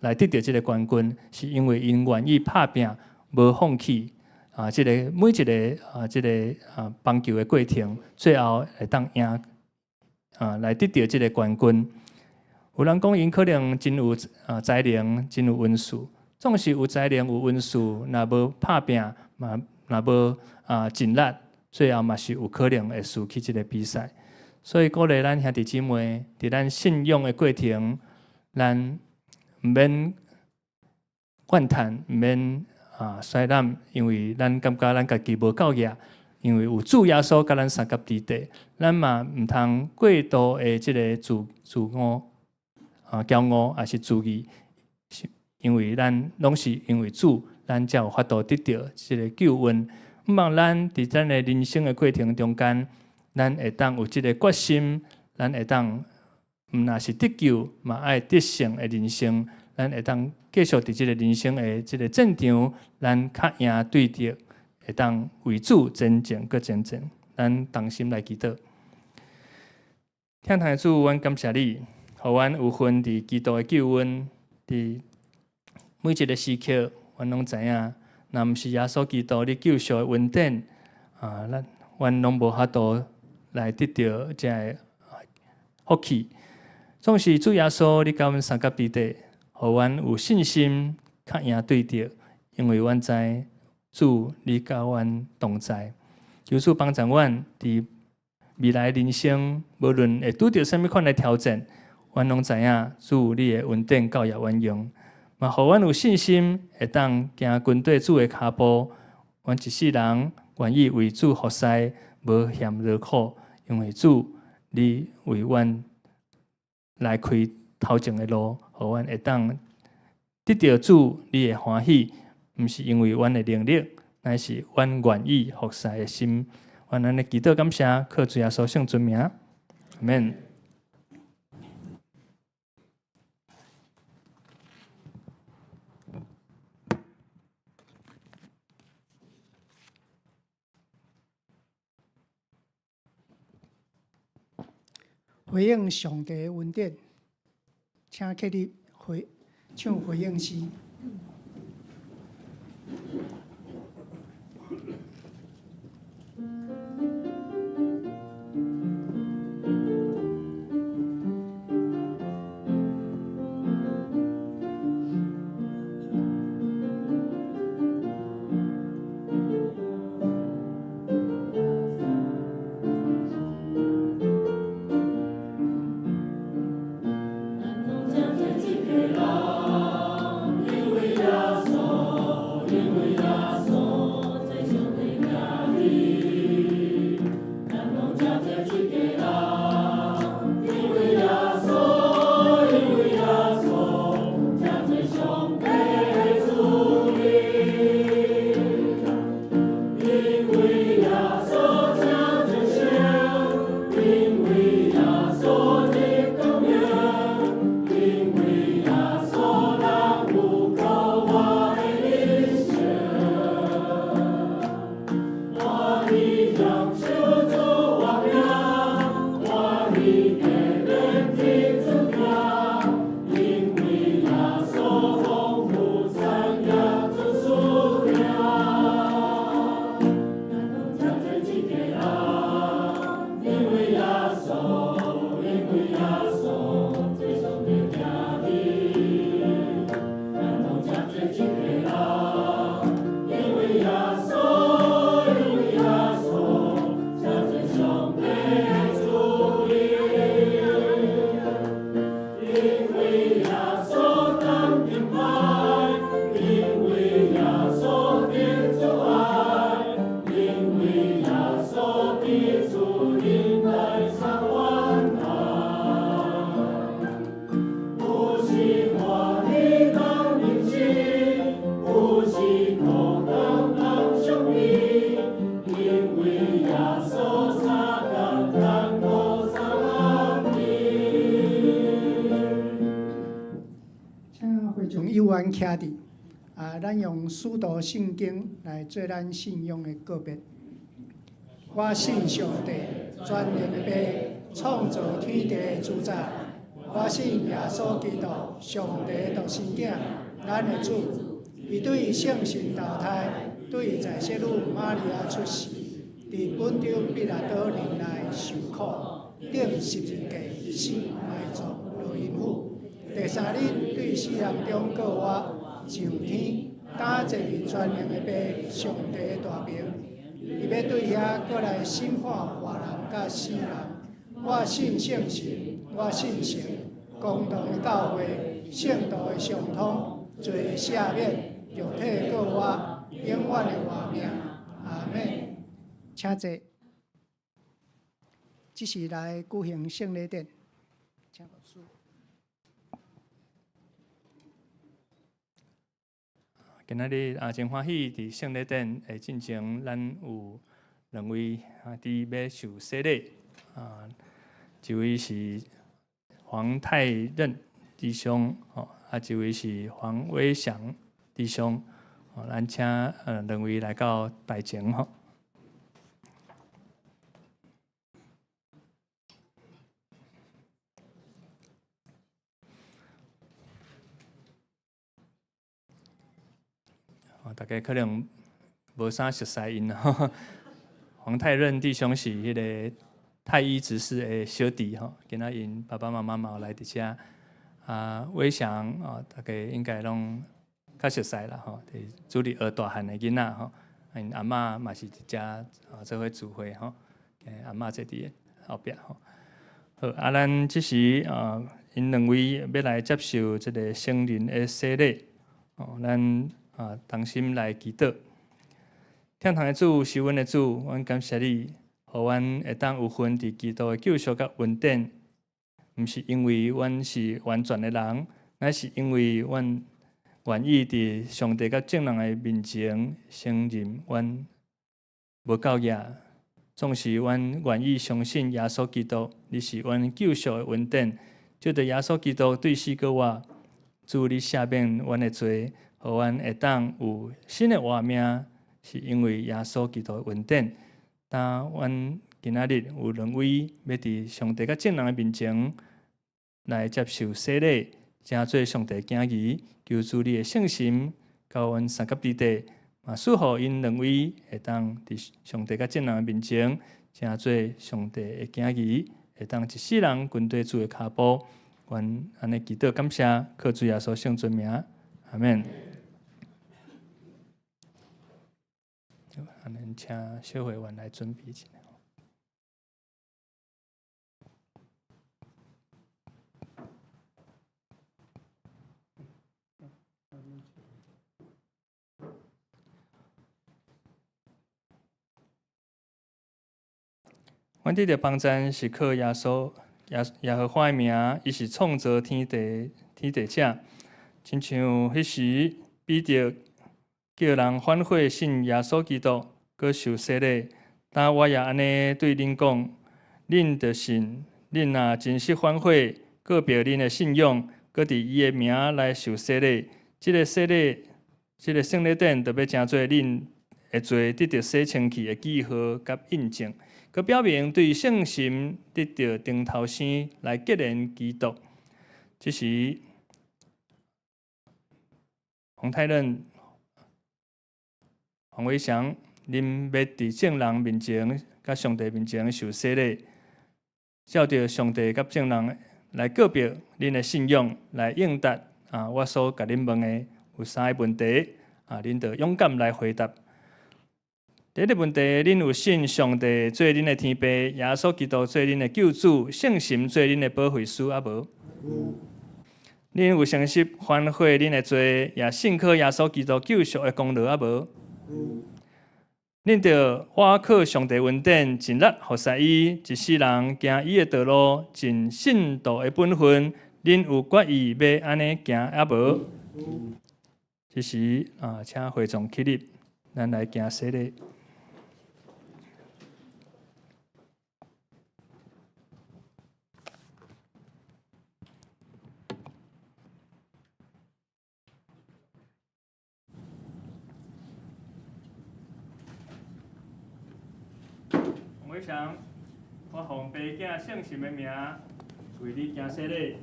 來得著這个冠軍，是因為𪜶願意拍拚，無放棄。這个每一个這个棒球的過程，最後會當贏來得著這个冠軍。有人講𪜶可能真有才能，真有恩賜，總是有才能有恩賜，若無拍拚嘛，若無盡力，最後嘛是有可能會輸去這个比賽。所以鼓勵咱兄弟姊妹，佇咱信仰的過程，咱毋免怨嘆，毋免衰懶，因為咱感覺咱家己無夠額，因為有主耶穌佮咱相佮佇底，咱嘛毋通過度的這个自我。啊驕傲，抑是自義，是因為咱攏是因為主，咱才有法度得著這个救恩。向望咱佇咱的人生的過程中間，咱會當有這个決心，咱會當毋若是得救，嘛愛得勝的人生，咱會當繼續佇這个人生的這个戰場，咱較贏對敵，會當為主前進閣前進。咱同心來祈禱。天父主，阮感謝你，予阮有份佇基督的救恩，佇每一个時刻，阮攏知影，若毋是耶穌基督你救贖的恩典，啊，咱阮攏無法度來得著這个福氣。總是主耶穌，你佮阮相佮彼得，予阮有信心，較贏對敵，因為阮知主你佮阮同在。求主幫助阮佇未來人生，無論會拄著啥物款的挑戰，阮攏知影主你的恩典夠予阮用，嘛予阮有信心，會當行跟綴主的跤步。阮一世人願意為主服侍，無嫌勞苦，因為主你為阮來開頭前的路，予阮會當得著主你的歡喜，毋是因為阮的能力，乃是阮願意服侍的心。阮按呢祈禱感謝，靠主耶穌聖尊名，阿們。
回應上帝的恩典，請起立回唱回應詩。請會眾有緣徛佇，啊，咱用使徒信經來做咱信仰的告別。我信上帝，全能的父，創造天地的主宰。我信耶穌基督，上帝的獨生囝，咱的主。伊對聖神投胎，對在聖女瑪利亞出世，佇本丟彼拉多年內受苦，釘十字架死埋葬落陰府。第三日對死人中復活，上天，擔坐佇全能的父上帝的大爿。伊欲對遐閣來審判活人佮死人。我信聖神，我信聖公同的教會，聖徒的相通，罪的赦免，肉體復活，永遠的活命。阿們。請坐。這是來舉行聖禮典。請牧師。
今仔日啊，真歡喜佇聖禮典的進前，咱有兩位啊，佇欲受洗禮啊，一位是黃泰任弟兄，吼，啊，一位是黃威祥弟兄，吼，咱請兩位來到台前，吼。大家可能無啥熟似𪜶吼。黃泰任弟兄是彼个太醫執事的小弟吼，今仔𪜶爸爸媽媽嘛有來佇遮。啊，偉翔哦，大家應該攏較熟似啦吼，佇主日學大漢的囡仔吼，𪜶阿嬤嘛是佇遮啊做伙聚會吼，阿嬤坐佇後壁吼。好，啊，咱這時啊，𪜶兩位欲來接受這个聖靈的洗禮，哦，咱啊同心來祈禱。天堂的主是阮的主，阮感謝你，予阮會當有份佇基督的救贖佮恩典，毋是因為阮是完全的人，乃是因為阮願意佇上帝佮眾人的面前承認阮無夠額，總是阮願意相信耶穌基督，你是阮救贖的恩典，藉著耶穌基督對死閣活，主你赦免阮的罪，予阮會當有新的活命，是因為耶穌基督的恩典。當阮今仔日有兩位欲佇上帝佮眾人的面前來接受洗禮，成做上帝囝兒，求主你的聖神佮阮相佮佇底，嘛賜予𪜶兩位會當佇上帝佮眾人的面前，成做上帝的囝兒，會當一世人跟綴主的跤步。阮按呢祈禱感謝，靠主耶穌聖尊名，阿們。按呢請小會員來準備一下。阮得著幫贊是靠耶穌耶耶和華的名，伊是創造天地天地者。親像彼時彼得叫人反悔信耶穌基督，閣受洗禮。今我也按呢對恁講，恁著信，恁若真實反悔，告白恁的信仰，閣佇伊的名來受洗禮，這个洗禮，這个聖禮典，就欲成做恁的罪得著洗清去的記號佮印證，閣表明對聖神得著重頭生來結連基督。這時，黃泰任、黃偉祥，恁欲佇眾人面前、佮上帝面前受洗禮，照著上帝佮眾人來告白恁的信仰，來應答啊！我所共恁問的有三个問題啊，恁著勇敢來回答。第一个問題，恁有信上帝做恁的天父，耶穌基督做恁的救主，聖神做恁的保惠師，抑無？恁有誠實反悔恁的罪，也信靠耶穌基督救贖的功勞，抑無？恁著倚靠上帝恩典，盡力服侍伊，一世人行伊的道路，盡信徒的本分。恁有決意欲按呢行，抑無？這時啊，請會眾起立，咱來行洗禮。黃偉祥，我奉爸囝聖神的名，為你行洗禮，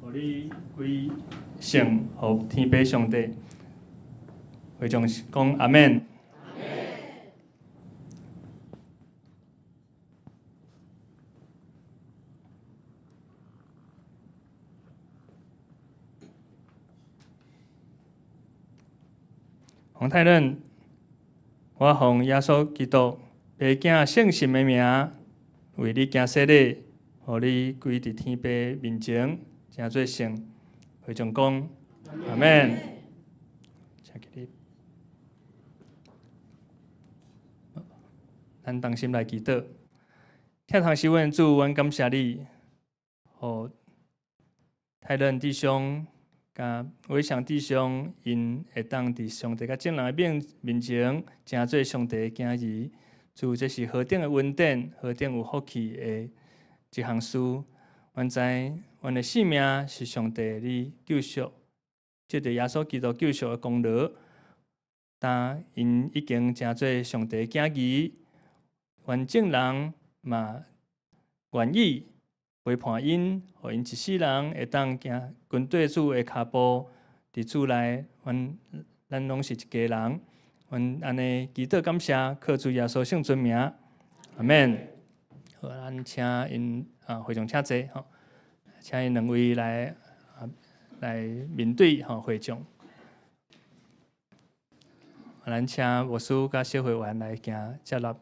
予你歸聖予天父上帝。會眾講阿們。黃泰任，我奉耶穌基督爸囝聖神的名，為你行洗禮，予你歸佇天父面前，成做聖。會眾講阿們。請起立。咱同心來祈禱。疼痛是阮的主，阮感謝你，予泰任弟兄佮偉翔弟兄，𪜶會當佇上帝佮眾人的面前，成做上帝的囝兒。主，這是何等的恩典，何等有福氣的一項事。阮知，阮的性命是上帝你救贖，藉著耶穌基督救贖的功勞。但𪜶已經成做上帝的囝兒，願眾人嘛願意陪伴𪜶，予𪜶一世人會當行跟綴主的跤步，佇主內，阮咱攏是一家人。阮按呢祈禱感謝，靠主耶穌聖尊名，阿們。好，咱請𪜶啊，會眾請坐吼，請𪜶兩位來面對吼會眾。咱請牧師佮小會員來行接納。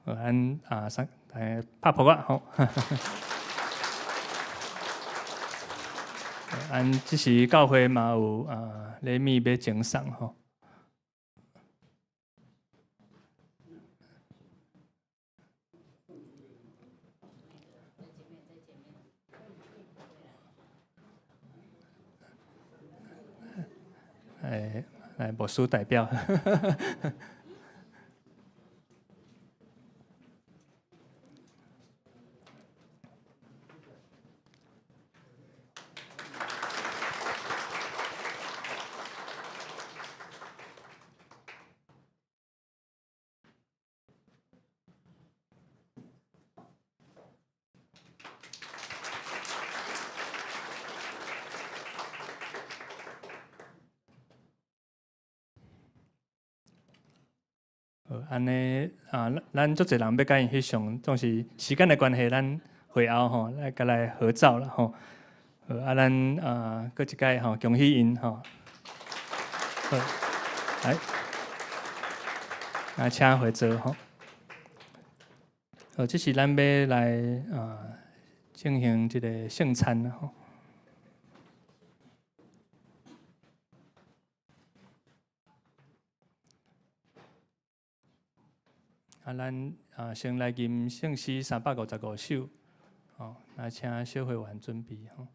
好，咱啊，三來拍噗仔吼。咱這時教會嘛有啊禮物欲贈送吼。欸，來牧師代表。好，按呢啊，咱足濟人欲共𪜶翕相，總是時間的關係，咱會後吼來共來合照啦吼。好，啊，咱啊，閣一擺吼，恭喜𪜶吼。好，來，來請回座吼。好，這時咱欲來啊進行這個聖餐吼。啊，咱啊先來吟聖詩355首，吼，來請小會員準備吼。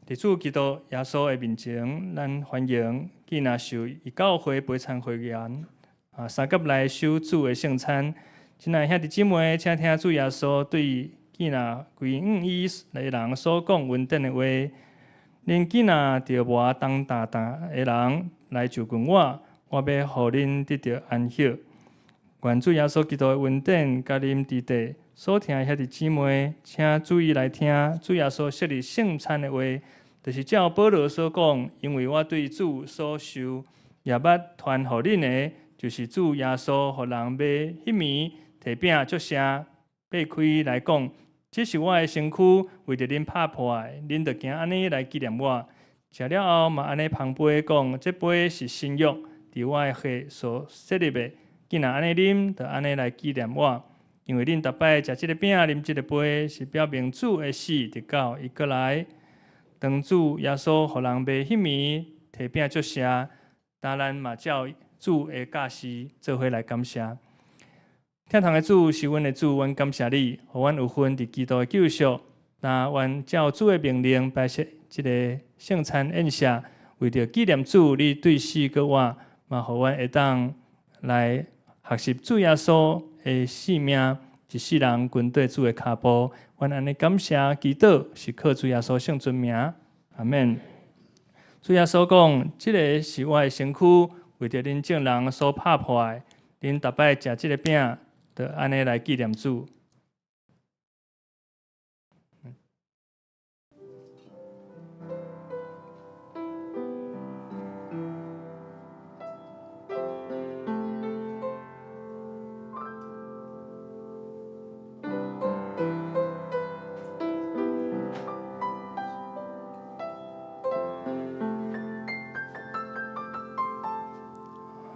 佇主基督耶穌的面前，咱歡迎囝若受異教會陪餐會員啊，相佮來守主的聖餐。親愛兄弟姊妹，請聽主耶穌對囝若歸向伊的人所講恩典的話。恁囝若著無重擔擔的人來就近我，我欲予恁得著安息。願主耶穌基督的恩典佮恁佇底。所聽的兄弟姊妹，請注意來聽主耶穌設立聖餐的話，就是照保羅所講，因為我對主所受，也捌傳予恁的，就是主耶穌予人買彼暝，提餅祝謝，擘開來講，這是我的身軀，為著恁拍破的，恁著行按呢來紀念我。食了後嘛按呢捧杯講，這杯是新約，佇我的血所設立的，囝若按呢啉，著按呢來紀念我。因為恁逐擺食這个餅、啉這个杯，是表明主的死，直到伊閣來。當主耶穌予人買彼暝，提餅祝謝，當咱嘛照主的教示做伙來感謝。疼痛的主是阮的主，阮感謝你，予阮有份佇基督的救贖。那阮照主的命令擺設這个聖餐宴席，為著紀念主你對死閣活，嘛予阮會當來學習主耶穌的性命，一世人跟綴主的跤步。阮按呢感謝祈禱，是靠主耶穌聖尊名，阿們。主耶穌講：這个是我的身軀，為著恁眾人所拍破的。恁逐擺食這个餅，就按呢來紀念主。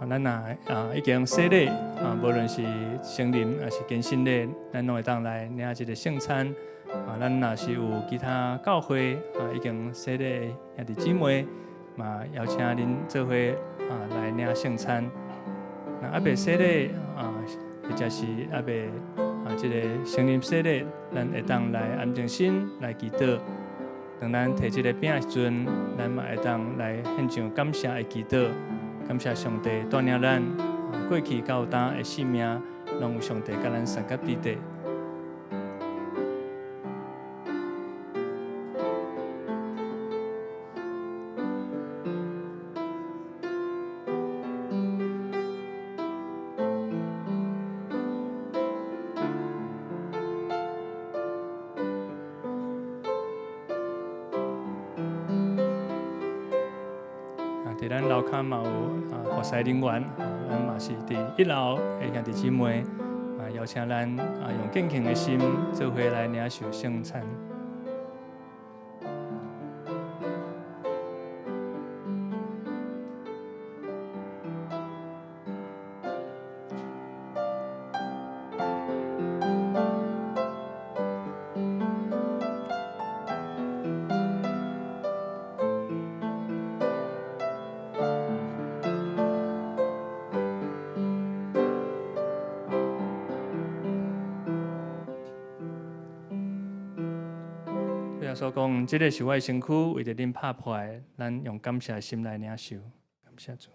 咱若啊已經洗禮啊，無論是成人抑是堅信禮，咱攏會當來領這个聖餐。啊，咱若是有其他教會啊已經洗禮的兄弟姊妹，嘛邀請恁做伙啊來領聖餐。若猶未洗禮啊，或者是猶未啊這个成人洗禮，咱會當來安靜心來祈禱。當咱提這个餅的時陣，咱嘛會當來獻上感謝的祈禱。感謝上帝帶領咱過去到今的生命，攏有上帝佮咱相佮佇底。佇咱樓跤嘛有啊服侍人員，咱嘛是佇一樓的兄弟姊妹，啊邀請咱啊用敬虔的心做伙來領受聖餐。主耶穌講：這个是我的身軀，為著恁拍破的，咱用感謝的心來領受。感謝主。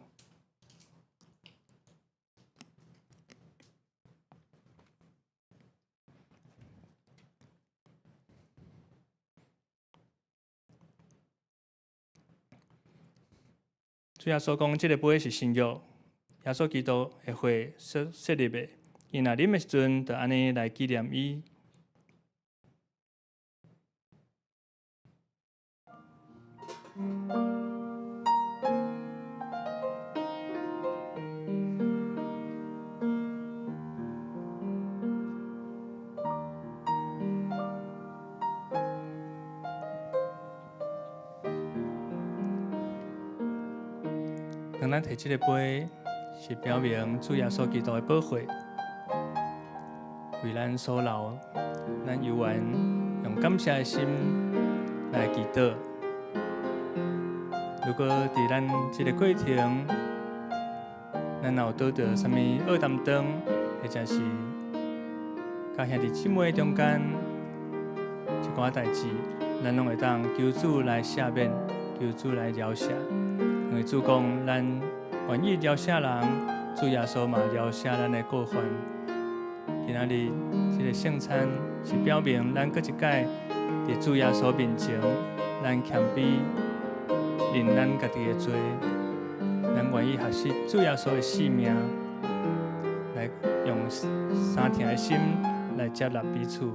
主耶穌講：這个杯是新約，耶穌基督的血所設立的。伊若啉的時陣，就按呢來紀念伊。當咱提這个杯，是表明主耶穌基督的寶血為咱所流，咱猶原用感謝的心來祈禱。如果佇咱這个過程，咱若有拄著啥物惡擔當，或者是佮兄弟姊妹中間一寡代誌，咱攏會當求主來赦免，求主來饒赦。因為主講，咱願意饒赦人，主耶穌嘛饒赦咱的過犯。今仔日這個聖餐是表明咱閣一擺佇主耶穌面前，咱謙卑認咱家己的罪，咱願意學習主耶穌的性命，來用相疼的心來接納彼此。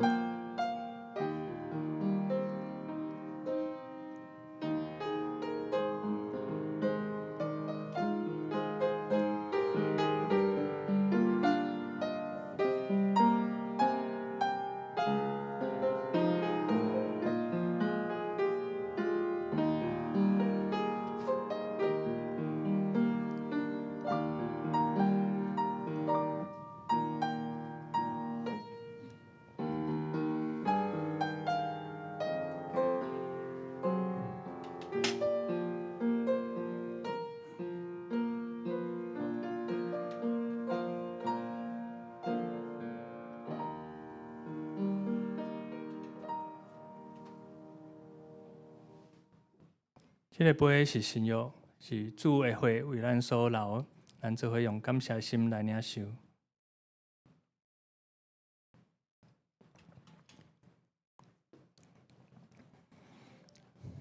這个杯是新約，是主的血為咱所流，咱做伙用感謝心來領受。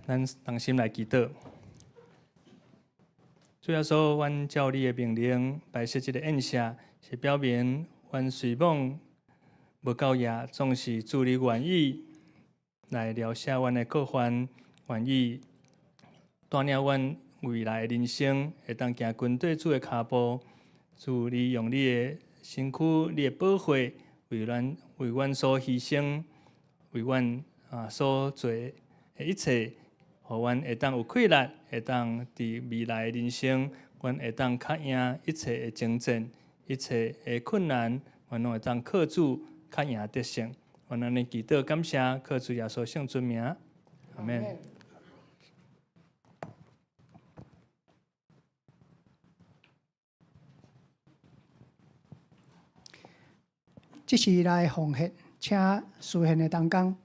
咱同心來祈禱。主耶穌，阮照你的命令擺設這个宴席，是表明阮雖罔無夠額，總是主你願意來饒赦阮的過犯，願意帶領阮未來的人生會當行跟綴主的跤步。主，你用你的身軀、你的寶血，為阮所犧牲，為阮所做的一切，予阮會當有氣力，會當佇未來的人生，阮會當較贏一切的爭戰，一切的困難，阮攏會當靠主較贏得勝。阮按呢祈禱感謝，靠主耶穌聖尊名，阿們。
這是來奉獻，請司獻的同工。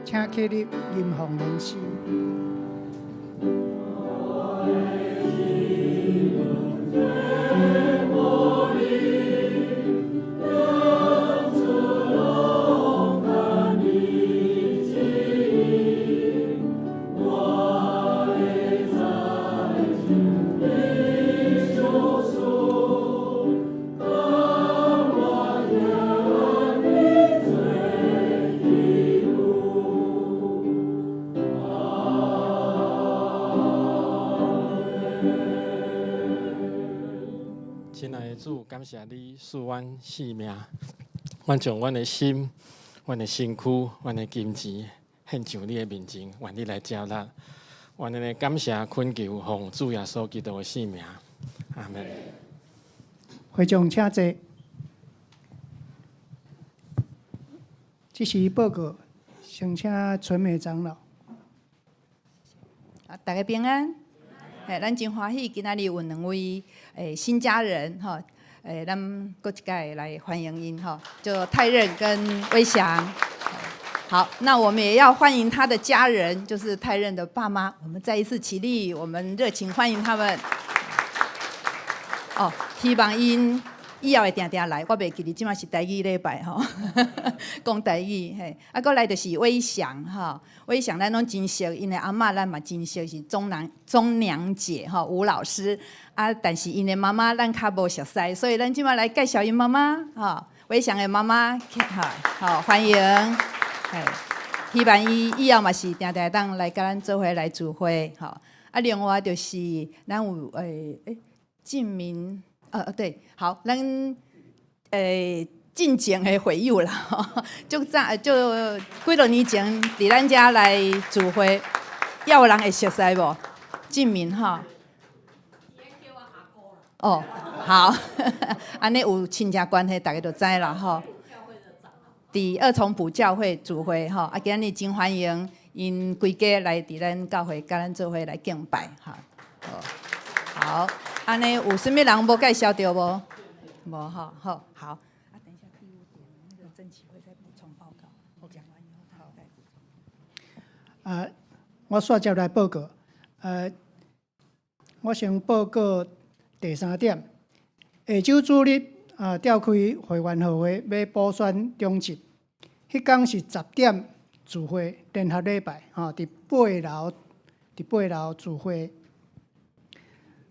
請起立，吟奉獻詩。
親愛的主，感謝你賜阮性命，阮將阮的心、阮的身軀、阮的金錢獻上你的面前，願你來接納。阮的感謝懇求，奉主耶穌基督的聖名，阿們。
會眾請坐。這是報告，先請純美長老。
大家平安。嘿，咱真歡喜今仔日有兩位新家人吼，咱閣一擺來歡迎𪜶吼，就泰任跟威翔。好，那我們也要歡迎他的家人，就是泰任的爸媽。我們再一次起立，我們熱情歡迎他們。哦，希望𪜶以後會定定來，我袂記得這馬是台語禮拜吼，講台語嘿。啊，閣來就是威翔吼，威翔咱攏真熟，𪜶的阿嬤咱嘛真熟，是鍾娘鍾娘姐吼，吳老師。啊，但是𪜶的媽媽咱較無熟似，所以咱這馬來介紹𪜶媽媽吼，威翔的媽媽，好，歡迎。希望伊以後嘛是定定當來佮咱做伙來聚會，吼。啊，另外就是咱有進明，對，好，咱進前的會友啦，足早就幾多年前佇咱遮來聚會，猶有人會熟似無？進明吼。哦，好，按呢有親戚關係，大家就知啦，吼。佇二重埔教會聚會吼，啊，今日真歡迎𪜶規家來佇咱教會，佮咱做伙來敬拜，哈。好，按呢有啥物人無介紹著無？無吼，好，好。啊，等一下第五點，那個鄭啟會再補充報告。我講完以後，他再補充。
啊，我煞接來報告。我先報告第三點，下週主日啊，召開會員號會，欲補選長執。彼工是10點聚會，聯合禮拜，吼，佇八樓，佇八樓聚會。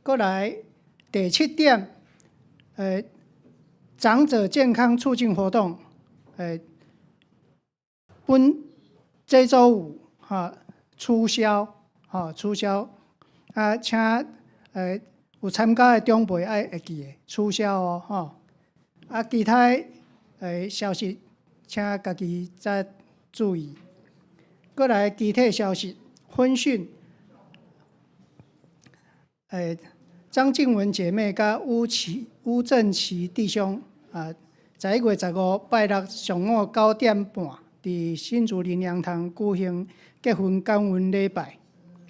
閣來第七點，長者健康促進活動，本這週五哈初宵，吼初宵，啊，請有參加的長輩愛會記得初宵哦，吼。啊，其他消息，請家己再注意。閣來其他消息，婚訊，張靜文姐妹佮吳奇吳正奇弟兄啊，11月15拜六上午9點半，佇新竹靈糧堂舉行結婚感恩禮拜。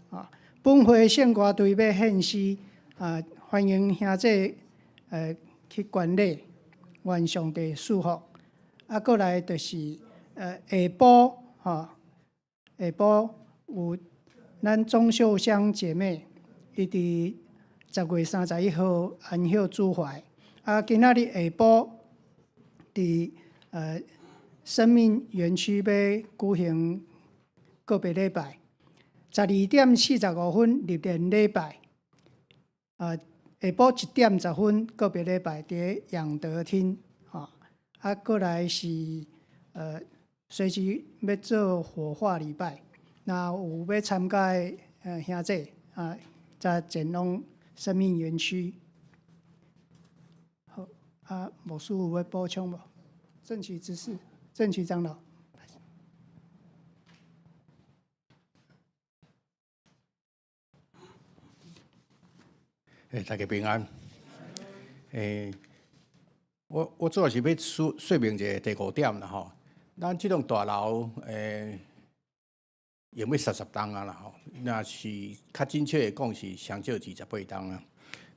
啊，本會聖歌隊欲獻詩啊，歡迎兄弟去觀禮，願上帝賜福。啊，閣來就是下晡吼，下晡有咱鍾秀香姐妹，伊佇10月31號安息主懷。啊，今仔日下晡佇生命園區欲舉行告別禮拜，12點45分入殮禮拜。啊，下晡1點10分告別禮拜，佇養德廳。吼，啊，閣來是隨時欲做火化禮拜，若有欲參加的兄弟啊，才前往生命園區。好，啊，牧師有欲補充無？正奇執事，正奇長老。
大家平安。我主要是欲說說明一下第五點啦吼。咱這棟大樓用欲30冬啊啦吼，若是較準確的講是上少28冬啊。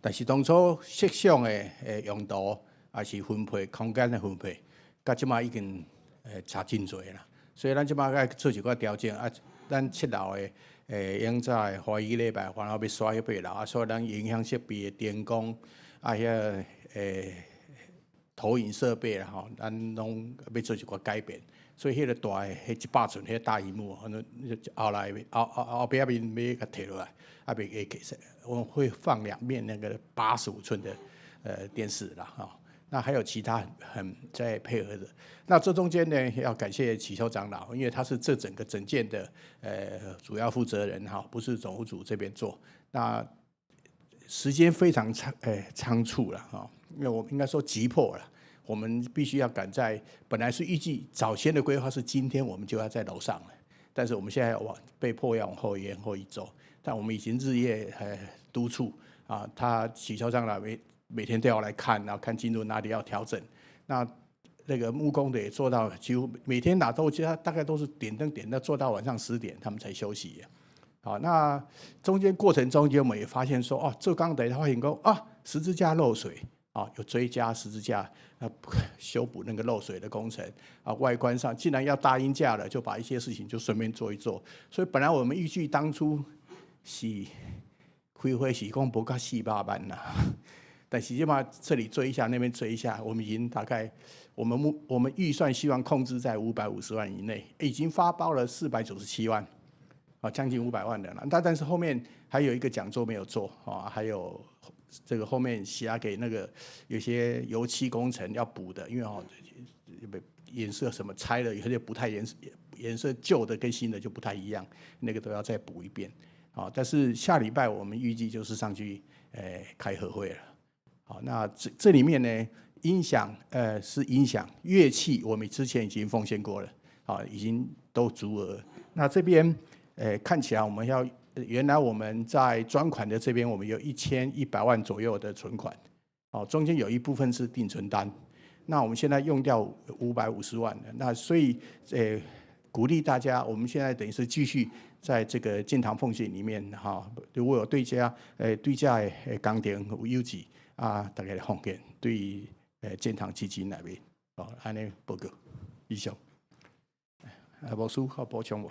但是當初設想的用途，也是分配空間的分配，佮這馬已經差真濟啦。所以咱這馬愛做一寡調整啊。咱七樓的永早的華語禮拜，然後欲徙去八樓啊，所以咱音響設備的燈光啊，遐個投影設備啦吼，咱攏欲做一寡改變。所以彼個大的彼100寸彼個大螢幕，反正後來後後後壁面欲共提落來，啊，袂會其實我們會放兩面那個85寸的電視啦，吼。那還有其他很在配合的。那這中間呢，要感謝啟修長老，因為他是這整個整件的主要負責人哈，不是總務組這邊做。那時間非常倉促了哈，因為我們應該說急迫了，我們必須要趕在本來是預計早先的規劃是今天我們就要在樓上了，但是我們現在往被迫要往後延後一週，但我們已經日夜督促啊，他啟修長老每天都要來看，然後看進度哪裡要調整。那個木工的也做到幾乎每天拿都，大概都是點燈點到做到晚上10點，他們才休息。好，那中間過程中間，我們也發現說，哦，做工的發現講啊，十字架漏水，啊，有追加十字架，修補那個漏水的工程。啊，外觀上既然要搭鷹架了，就把一些事情就順便做一做。所以本來我們預計當初是開會是講無到400萬啦，但是這嘛這裡追一下，那邊追一下，我們已經大概我們預算希望控制在550萬以內，已經發包了497萬，啊，將近500萬的了。但是後面還有一個講座沒有做啊，還有這個後面寫給那個有些油漆工程要補的，因為哦顏色什麼拆了，有些不太顏色，顏色舊的跟新的就不太一樣，那個都要再補一遍。啊，但是下禮拜我們預計就是上去開合會了。好，那這裡面呢，音響是音響樂器，我們之前已經奉獻過了，啊，已經都足額。那這邊看起來我們要原來我們在專款的這邊，我們有1100萬左右的存款，哦，中間有一部分是定存單。那我們現在用掉550萬了，那所以鼓勵大家，我們現在等於是繼續在這個建堂奉獻裡面哈，如果有對這對這的工程有有志啊，大家來奉獻對建堂基金內面，哦，按呢報告，以上。啊，牧師有補充無？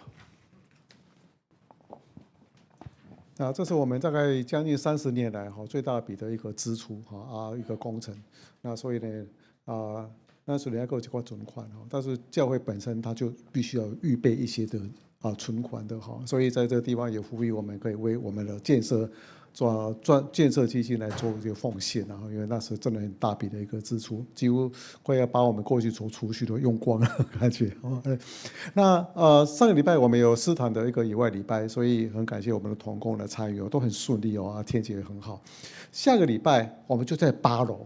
啊，這是我們大概將近30年來哈最大筆的一個支出哈啊一個工程，那所以呢啊，那是還有這塊存款哈，但是教會本身它就必須要預備一些的啊存款的哈，所以在這個地方也呼籲我們可以為我們的建設做專建設基金來做一個奉獻，然後因為那是真的很大筆的一個支出，幾乎快要把我們過去所儲蓄都用光了感覺。那上個禮拜我們有斯坦的一個野外禮拜，所以很感謝我們的同工來參與哦，都很順利哦，啊天氣也很好。下個禮拜我們就在八樓，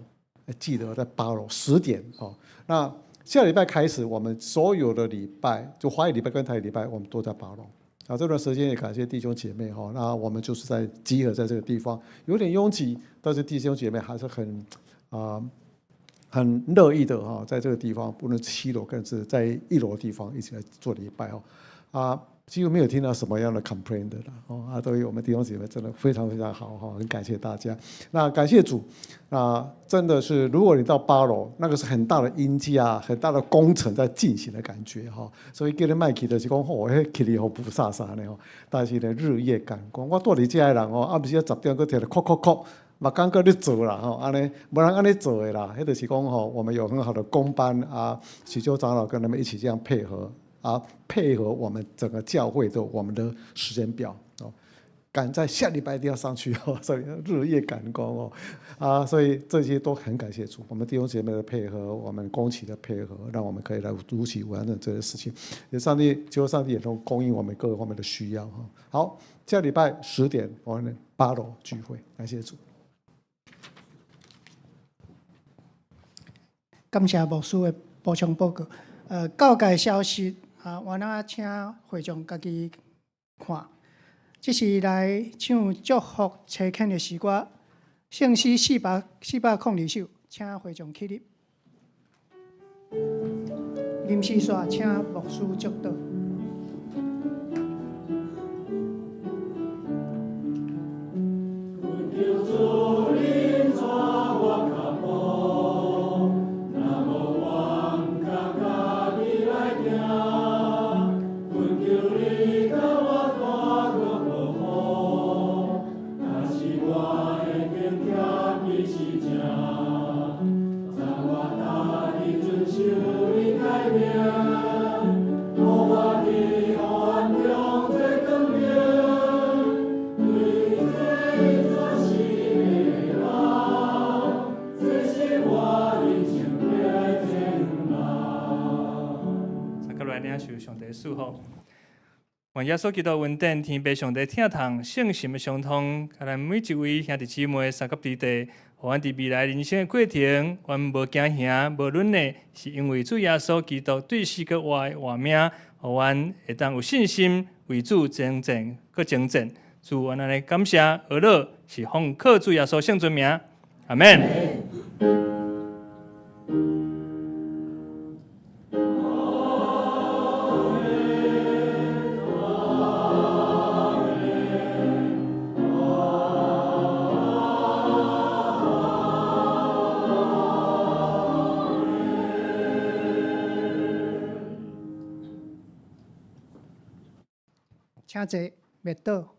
記得在八樓10點哦。那下禮拜開始，我們所有的禮拜，就華語禮拜跟台語禮拜，我們都在八樓。啊，這段時間也感謝弟兄姐妹哈，那我們就是在集合在這個地方，有點擁擠，但是弟兄姐妹還是很樂意的哈，在這個地方，不論7樓更是在1樓的地方一起來做禮拜哦，啊，幾乎沒有聽到什麼樣的 complain 的啦，哦，啊，對於我們弟兄姐妹真的非常非常好哈，很感謝大家。那感謝主，啊，真的是如果你到八樓，那個是很大的鷹架，很大的工程在進行的感覺哈，所以叫你莫去就是講，吼，彼起哩予霧煞煞呢吼，但是呢日夜趕工，我蹛佇遮的人哦，暗時10點閣起來，叩叩叩，嘛感覺咧做啦吼，按呢無人按呢做的啦，彼就是講吼，我們有很好的工班啊，許秋長老跟他們一起這樣配合。啊，配合我們整個教會的我們的時間表哦，趕在下禮拜一定要上去哦，所以日夜趕工哦，啊，所以這些都很感謝主，我們弟兄姐妹的配合，我們工期的配合，讓我們可以來如期完成這些事情。也上帝，求上帝也都供應我們各個方面的需要哈。好，下禮拜10點我們八樓聚會，感謝主。
感謝牧師的補充報告。教界消息啊，我那請會眾家己看。這是來唱祝福差遣的詩歌，聖詩402首，請會眾起立。臨時煞請牧師祝禱。
祝福，願耶穌基督恩典、天父上帝疼痛、聖神的相通，共咱每一位兄弟姊妹三甲佇地，予阮佇未來人生的過程，阮無驚嚇、無軟弱，是因為主耶穌基督對死閣活的活命，予阮會當有信心為主征戰、閣征戰。主，阮按呢感謝，阿樂是奉靠主耶穌聖尊名，阿們。
請坐，袂倒。